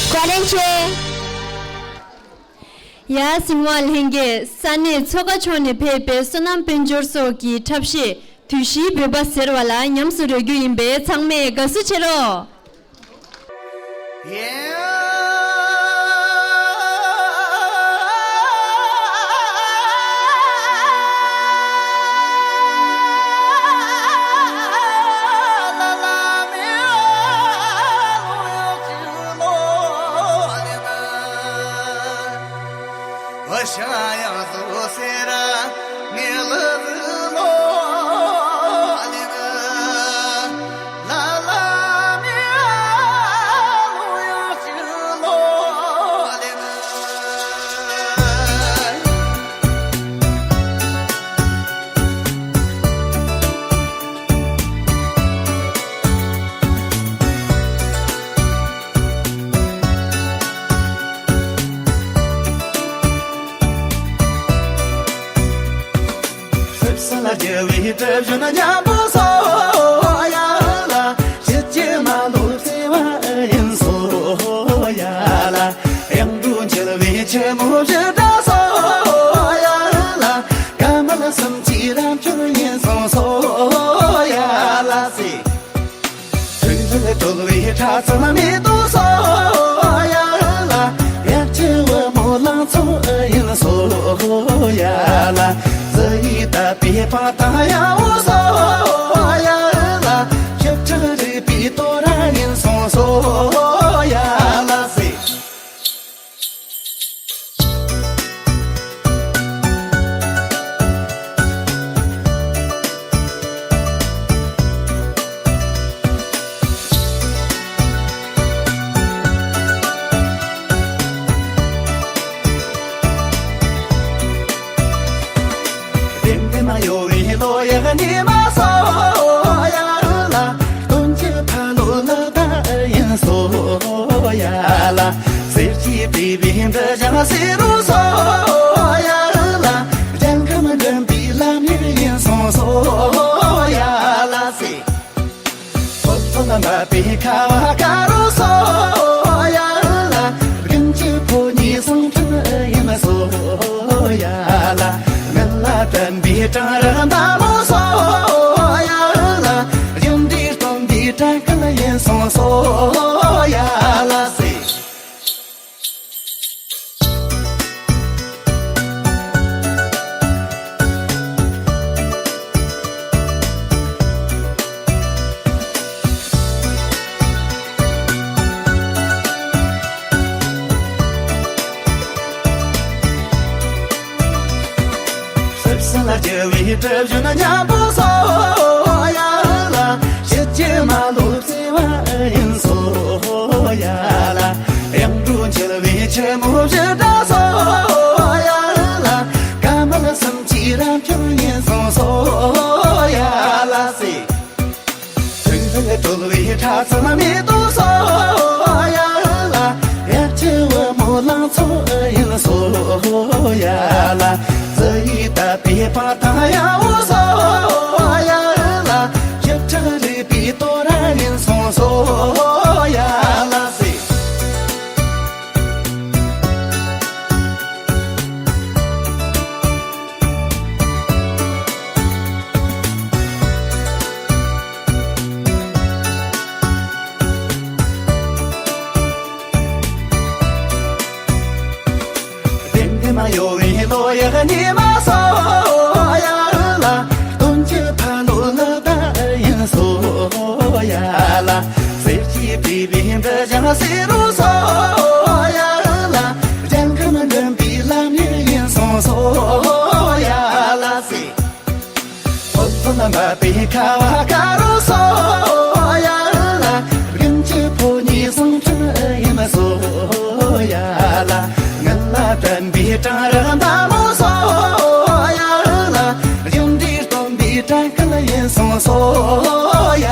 བཀའ་དྲིན་ཆེ། ཡ། སྲིད་དབང་ལྷན་རྒྱས། ས་གནས་མཚོ་ཁ་ཕྱོགས་ནས་ཕེབས་པའི་བསོད་ནམས་དཔལ་འབྱོར་སོགས་ཀྱི་འཁྲབ་གཞས་དུས་བཞིའི་བོད་པ་ཟེར་བ་ལ་ཉམས་སུ་རེ་རྒྱུ་ཡིན་པས། ཚང་མས་དགའ་བསུ་བྱེད་རོགས། སེམས་ལ་རྒྱལ་བའི་གྲུ་བཞོན་སྙན་པོ་སོ་ཡ་ལ། ཕྱི་རྒྱལ་མ་ལུས་བརྩེ་བ་ཡིན་སོ་ཡ་ལ། གཡུང་དྲུང་འཁྱིལ་བའི་ཆེན་མོ་བཞི་བྲག་སོ་ཡ་ལ། ཀ་མ་ལ་གསུམ་གྱི་རབ་འབྱོར་ཡིན་སོང་སོ་ཡ་ལ་སེ། ཚིག་ལྷུག་དྲོ་བའི་ཁྲ་ཚོམ་མེ་ཏོག་སོ་ཡ་ལ། དབྱར་གྱི་བུ་མོ་ལང་ཚོ་ཡིན་སོ་ཡ་ལ། བཟི་ཡིས་བཏབ་པའི་པ་དང་ཡ་འོ་སོ་ཡ་ལ། ཞིབ་ཕྲ་རིག་པའི་དོ་ར་ཡིན་སོང་སོ་ཡ་ལ་སེ། ལྡེམ་ལྡེམ་གཡོ་བའི་ལོ་ཡི་ཉི་མ་སོ་ཡ་ལ། སྟོན་གྱི་ཕ་ལོ་ལག་པ་ཡིན་སོ་ཡ་ལ། གསེར་གྱི་སྤྲེའུ་བི་འབྲི་བྱང་སེ་རུ་སོ་ཡ་ལ། རྒྱལ་ཁམས་མགོན་པོའི་ལམ་ཡིག་ཡིན་སོང་སོ་ཡ་ལ་སེ། ཕོ་ཐོག་འབབ་པའི་ཁ་བ་དཀར་རོ་སོ་ཡ་ལ། དགུན་གྱི་ཕོ་ཉའི་གསང་འཕྲིན་ཡིན་སོ་ཡ་ལ། ངན་ལ་དྲན་པའི་གྲང་རེག་མདའ་མོ་སོ་ཡ་ལ། རྒྱུ་འབྲས་སྟོན་པའི་གྲལ་གལ་ཡིན་སོང་སོ་ཡ་ལ་སེ། སེམས་ལ་རྒྱལ་བའི་གྲུ་བཞོན་སྙན་པོ་སོ་ཡ་ལ། ཕྱི་རྒྱལ་མ་ལུས་བརྩེ་བ་ཡིན་སོ་ཡ་ལ། གཡུང་དྲུང་འཁྱིལ་བའི་ཆེན་མོ་བཞི་བྲག་སོ་ཡ་ལ། ཀ་མ་ལ་གསུམ་གྱི་རབ་འབྱོར་ཡིན་སོང་སོ་ཡ་ལ་སེ། ཚིག་ལྷུག་དྲོ་བའི་ཁྲ་ཚོམ་མེ་ཏོག་སོ་ཡ་ལ། དབྱར་གྱི་བུ་མོ་ལང་ཚོ་ཡིན་སོ་ཡ་ལ། བཟི་ཡིས་བཏབ་པའི་པ་དང་ཡ་འོ་སོ་ཡ་ལ། ཞིབ་ཕྲ་རིག་པའི་དོ་ར་ཡིན་སོང་སོ་ཡ་ལ་སེ། ལྡེམ་ལྡེམ་གཡོ་བའི་ལོ་ཡི་ཉི་མ་སོ་ཡ་ལ། སྟོན་གྱི་ཕ་ལོ་ལག་པ་ཡིན་སོ་ཡ་ལ། གསེར་གྱི་སྤྲེའུ་བི་འབྲི་བྱང་སེ་རུ་སོ་ཡ་ལ། རྒྱལ་ཁམས་མགོན་པོའི་ལམ་ཡིག་ཡིན་སོང་སོ་ཡ་ལ་སེ། ཕོ་ཐོག་འབབ་པའི་ཁ་བ་དཀར་རོ་སོ་ཡ་ལ། དགུན་གྱི་ཕོ་ཉའི་གསང་འཕྲིན་ཡིན་སོ་ཡ་ལ། ངན་ལ་དྲན་པའི་གྲང་རེག་མདའ་མོ་སོ་ཡ་ལ། རྒྱུ་འབྲས་སྟོན་པའི་གྲལ་གལ་ཡིན་སོང་སོ་ཡ་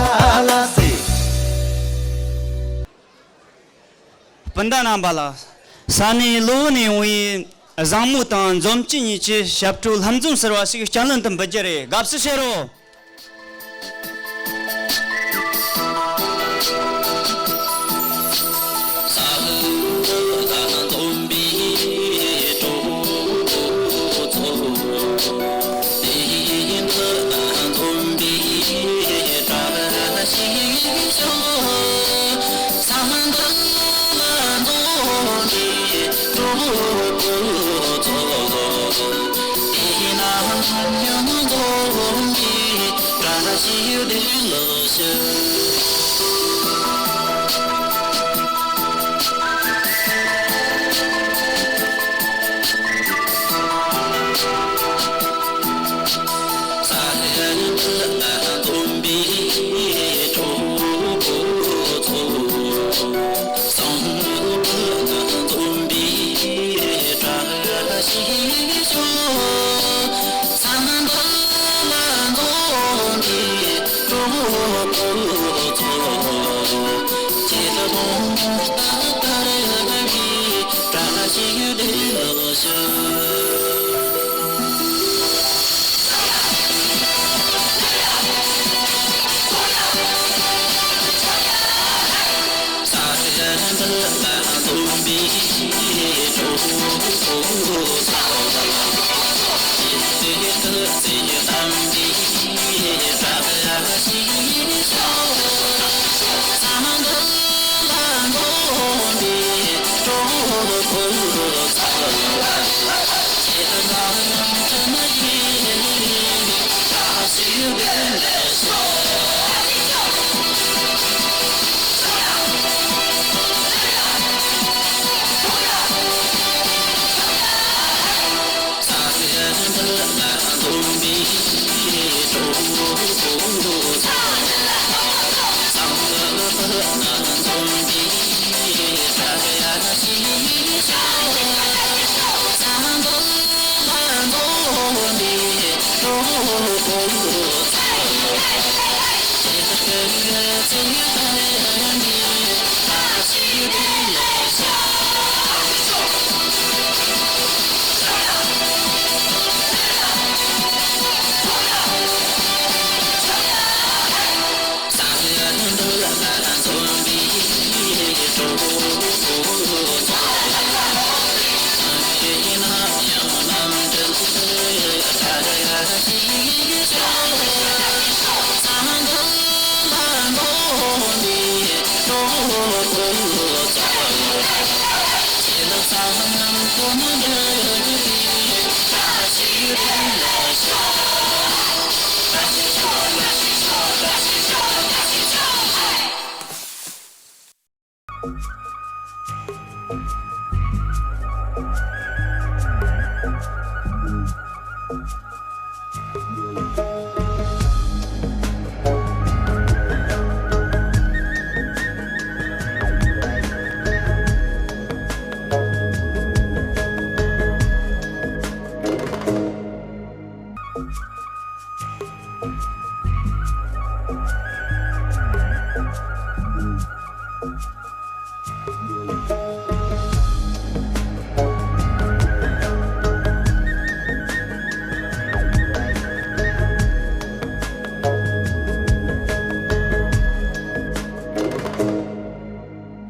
ལ་སེ། སྤུན་ཟླ་རྣམ་པ་ལགས། ས་གནས་གློ་བུར་ནས་ཡོང་བའི་བཟང་མོ་དང་འཛོམས་སྐྱིད་གཉིས་ཀྱི་ཞབས་བྲོ་ལྷན་འཛོམས་ཟེར་བ་ཞིག་རྐྱང་ལེན་དུ་འབུལ་རྒྱུ་རེད། དགའ་བསུ་ཞུ་རོགས།